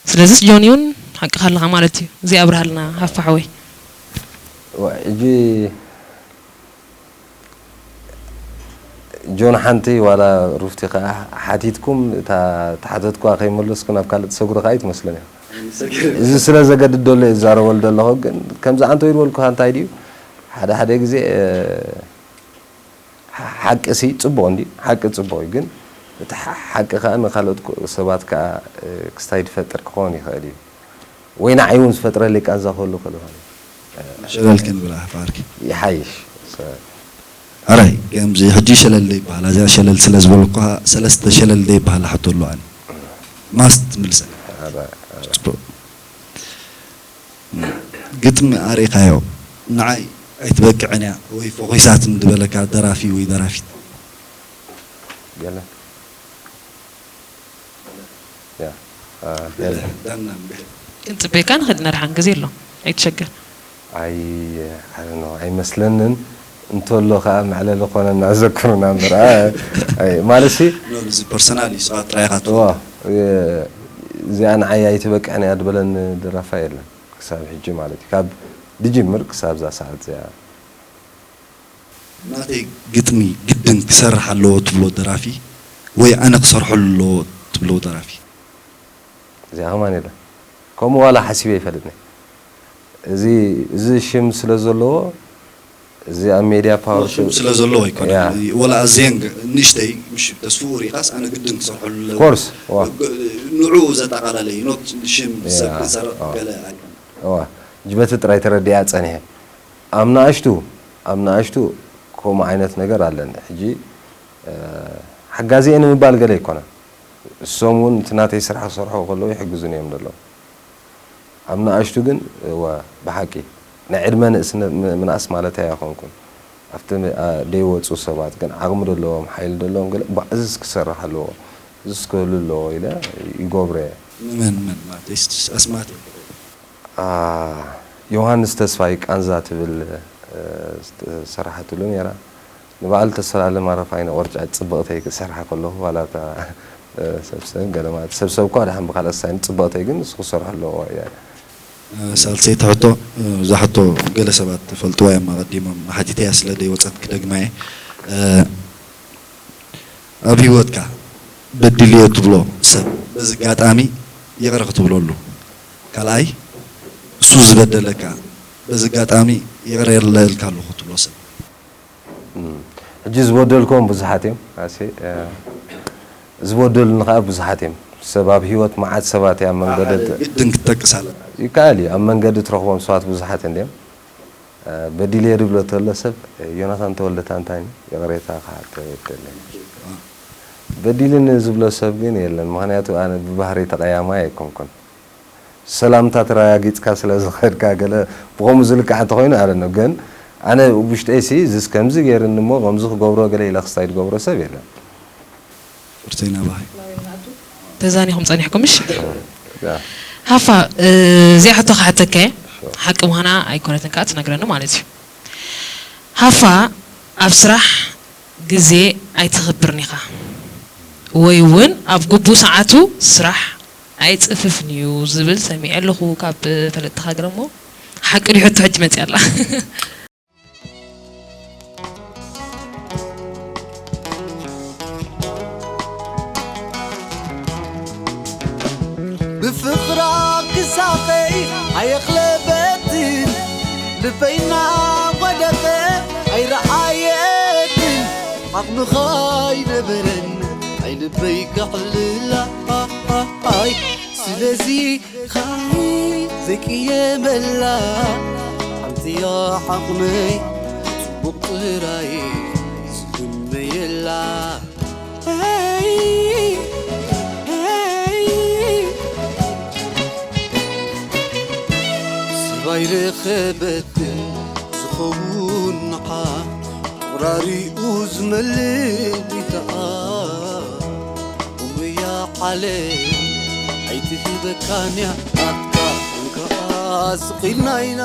ስለዚስ ጆኒ እውን ሓቅኻ ኣለኻ ማለት እዩ። እዚ ኣብርሃልና ሃፋ ሓወይ። ዋ፣ ሕጂ ጆን ሓንቲ ዋላ ሩፍቲ ከኣ ሓቲትኩም እታ ተሓተትኩዋ ከይመለስኩ ናብ ካልእ ትሰግሩ ከኣ ይትመስለኒ። እዚ ስለ ዘገድድ ደሎ እየ ዝዛረበሉ ዘለኹ፣ ግን ከምዚ ኣንተ ይበልኩኻ እንታይ ድዩ፣ ሓደ ሓደ ግዜ፣ እ፣ ሓ-፣ ሓቂ ሲ ጽቡቕ እንድዩ፣ ሓቂ ጽቡቕ እዩ፣ ግን እቲ ሓ-፣ ሓቂ ከኣ ንኻልኦት ኮ-፣ ሰባት ከኣ፣ እ፣ ክስታይ ዝፈጥር ክኸውን ይኽእል እዩ። ወይ ንዓይ እውን ዝፈጥረለይ ቃንዛ ክህሉ ይኽእል ይኾን እዩ። ሸለል ክንብል ኣሕባርኪ። ይሓይሽ። ኣራይ ከምዚ ሕጂ ሸለል ዶ ይበሃል? ኣዚኣ ሸለል ስለ ዝበልኩኻ ሰለስተ ሸለል ዶ ይበሃል? ሕቶ ኣሎ ኣነ ማስት ትምልሰ። ኣረ፣ ኣረ። ጽቡቕ። ግጥሚ ኣሪኻዮ ንዓይ ኣይትበቅዕን እያ ወይ ፎኺሳት እንድበለካ ደራፊ ወይ ደራፊት። ገለ። ያ። ኣ፣ ገለ። ዳና እምበር። ክንጽበየካ ንኽእል ኢና፣ ደሓን ግዜ ኣሎ። ኣይትሸገር። ኣይ፣ ኣይ ኖ፣ ኣይመስለንን። እንተሎ ከኣ መዕለሊ ኮነና ዘክሩና እምበር። ኣ፣ ኣይ፣ ማለትሲ፣ ኖ፣ እዚ ፐርሰናል እዩ፣ ሰባት ጥራይ ኢኻ ዋ፣ ትፈልጦ። እ፣ እዚኣ ንዓይ ኣይትበቅዕን እያ ድበለኒ ደራፋይ የለን። ክሳብ ሕጂ ማለት እዩ። ካብ ድጅምር ክሳብ እዛ ሰዓት እዚኣ። ናተይ ግጥሚ ግድን ክሰርሕ ኣለዎ ትብሎ ደራፊ ወይ ኣነ ክሰርሖ ኣለዎ ትብሎ ደራፊ? እዚኣ ከማን የለን። ከምኡ ዋላ ሓሲበ ኣይፈልጥን። እዚ፣ እዚ ሽም ስለ ዘለዎ፣ እዚ ኣብ ሜድያ ፓወር ሽም ስለ ዘለዎ ኣይኮነ። ያ። ወላ ኣዝየን ግ-፣ ንእሽተይ፣ ምሽ ተስፍኡ ሪኻስ ኣነ ግድን ክሰርሐሉ ኣለዎ። ኮርስ፣ ዋ። ግ-፣ ንዑ ዘጠቓለለ እዩ፣ ኖት ሽም ሰብ ያ፣ ክሰርሕ ዋ። ገለ ኣይኮነ። ዋ። ሕጂ በቲ ጥራይ ተረዲኣ ጸኒሐ። ኣብ ንኣሽቱ፣ ኣብ ንኣሽቱ ከምኡ ዓይነት ነገር ኣለኒ። ሕጂ፣ እ፣ ሓጋዚ እየ ንምባል ገለ ኣይኮነን። እሶም እውን እቲ ናተይ ስራሕ ክሰርሑ ከለዉ ይሕግዙኒ እዮም ዘለዉ። ኣብ ንኣሽቱ ግን፣ እወ፣ ብሓቂ ናይ ዕድመ ንእስነት ም-፣ ምንኣስ ማለተይ ኣይኮንኩን። ኣብቲ ም-፣ ኣ፣ ደይወጹ ሰባት ግን ዓቕሚ ደለዎም፣ ሓይሊ ደለዎም ገለ፣ ባ፣ እዝስ ክሰርሕ ኣለዎ፣ እዝስ ክህሉ ኣለዎ ኢለ ይገብሮ እየ። ንመን፣ መን ማለት እስ-፣ ኣስማት? ኣ፣ ዮሃንስ ተስፋይ ቃንዛ ትብል፣ እ፣ ዝተሰርሓትሉ ነይራ። ንበዓል ተስፋ ለኣለም ኣረፋይነ ቆርጫጭ ጽብቕተይ ክሰርሓ ከለኹ፣ ዋላ እታ፣ እ፣ ሰብሰብ ገለ ማለት፣ ሰብሰብ እኳ ደሓን ብኻልእ ሳይን ጽብቕተይ ግን ንሱ ክሰርሖ ኣለዎ እያ። ሳልሰይቲ ሕቶ፣ እዛ ሕቶ ገለ ሰባት ፈልጥዋ እዮም፣ ኣቐዲሞም ሓቲተያ ስለ ዘይወጸት ክደግማ እየ። ኣብ ህይወትካ በዲልዮ ትብሎ ሰብ በዚ ኣጋጣሚ ይቕረ ክትብለሉ፣ ካልኣይ እሱ ዝበደለካ በዚ ኣጋጣሚ ይቕረ ኢለ ኢልካ ኣለኹ ትብሎ ሰብ። ሕጂ ዝበደልክዎም ብዙሓት እዮም ኣሴ፣ ዝበደሉኒ ከዓ ብዙሓት እዮም። ሰብ ኣብ ህይወት መዓት ሰባት እያ ኣብ መንገዲ ግድን ክትጠቅስ ኣለካ። ይከኣል እዩ። ኣብ መንገዲ ትረኽቦም ሰባት ብዙሓት እንድዮም። በዲለ ድብሎ ተሎ ሰብ ዮናታን ተወልደ ታንታኒ ይቕሬታ ክሓቶ ይደለ። በዲልን ዝብሎ ሰብ ግን የለን። ምክንያቱ ኣነ ብባህሪ ተቐያማይ ኣይኮንኩን። ሰላምታ ተረጋጊፅካ ስለ ዝኸድካ ገለ ብኸምኡ ዝልካዕ እንተኮይኑ ኣለ ነው። ግን ኣነ ውሽጠይ ሲ ዝስ ከምዚ ገይርኒ እሞ ከምዚ ክገብሮ ገለ ኢለ ክስታይ ዝገብሮ ሰብ የለን። ፍርተይና ባይ ተዛኒኹም ጸኒሕኩም እሺ። ያ። ሃፋ እዚኣ ሕቶ ክሓተካ እየ። ሓቂ ምዃና ኣይኮነትን ከዓ ትነግረኒ ማለት እዩ። ሃፋ ኣብ ስራሕ ግዜ ኣይትኽብርን ኢኻ ወይ እውን ኣብ ግቡእ ሰዓቱ ስራሕ ኣይጽፍፍን እዩ ዝብል ሰሚዐ ኣለኹ ካብ ፈለጥቲ ሃገር እሞ ሓቂ ድዩ ሕቶ ሕጂ መፅያ ኣላ። ብፍቕራ ክሳቐይ ኣየኽለበትን ልበይና ወደቐ ኣይረኣየትን ዓቕምኻ ኣይነበረን ኣይልበይ ከዕልላ ኣይ ስለዚ ኻይ ዘይቅየመላ ሓንቲያ ዓቕመይ ጽቡቕ ጥራይ ዝምነየላ ሰባይ ረኸበትን ዝኸውን ንዓ ፍቕራሪኡ ዝመልእ ይተኣ እሙያ ዓለም ኣይትህበካን እያ ኣትካ እንከኣ ስቕ ኢልና ኢና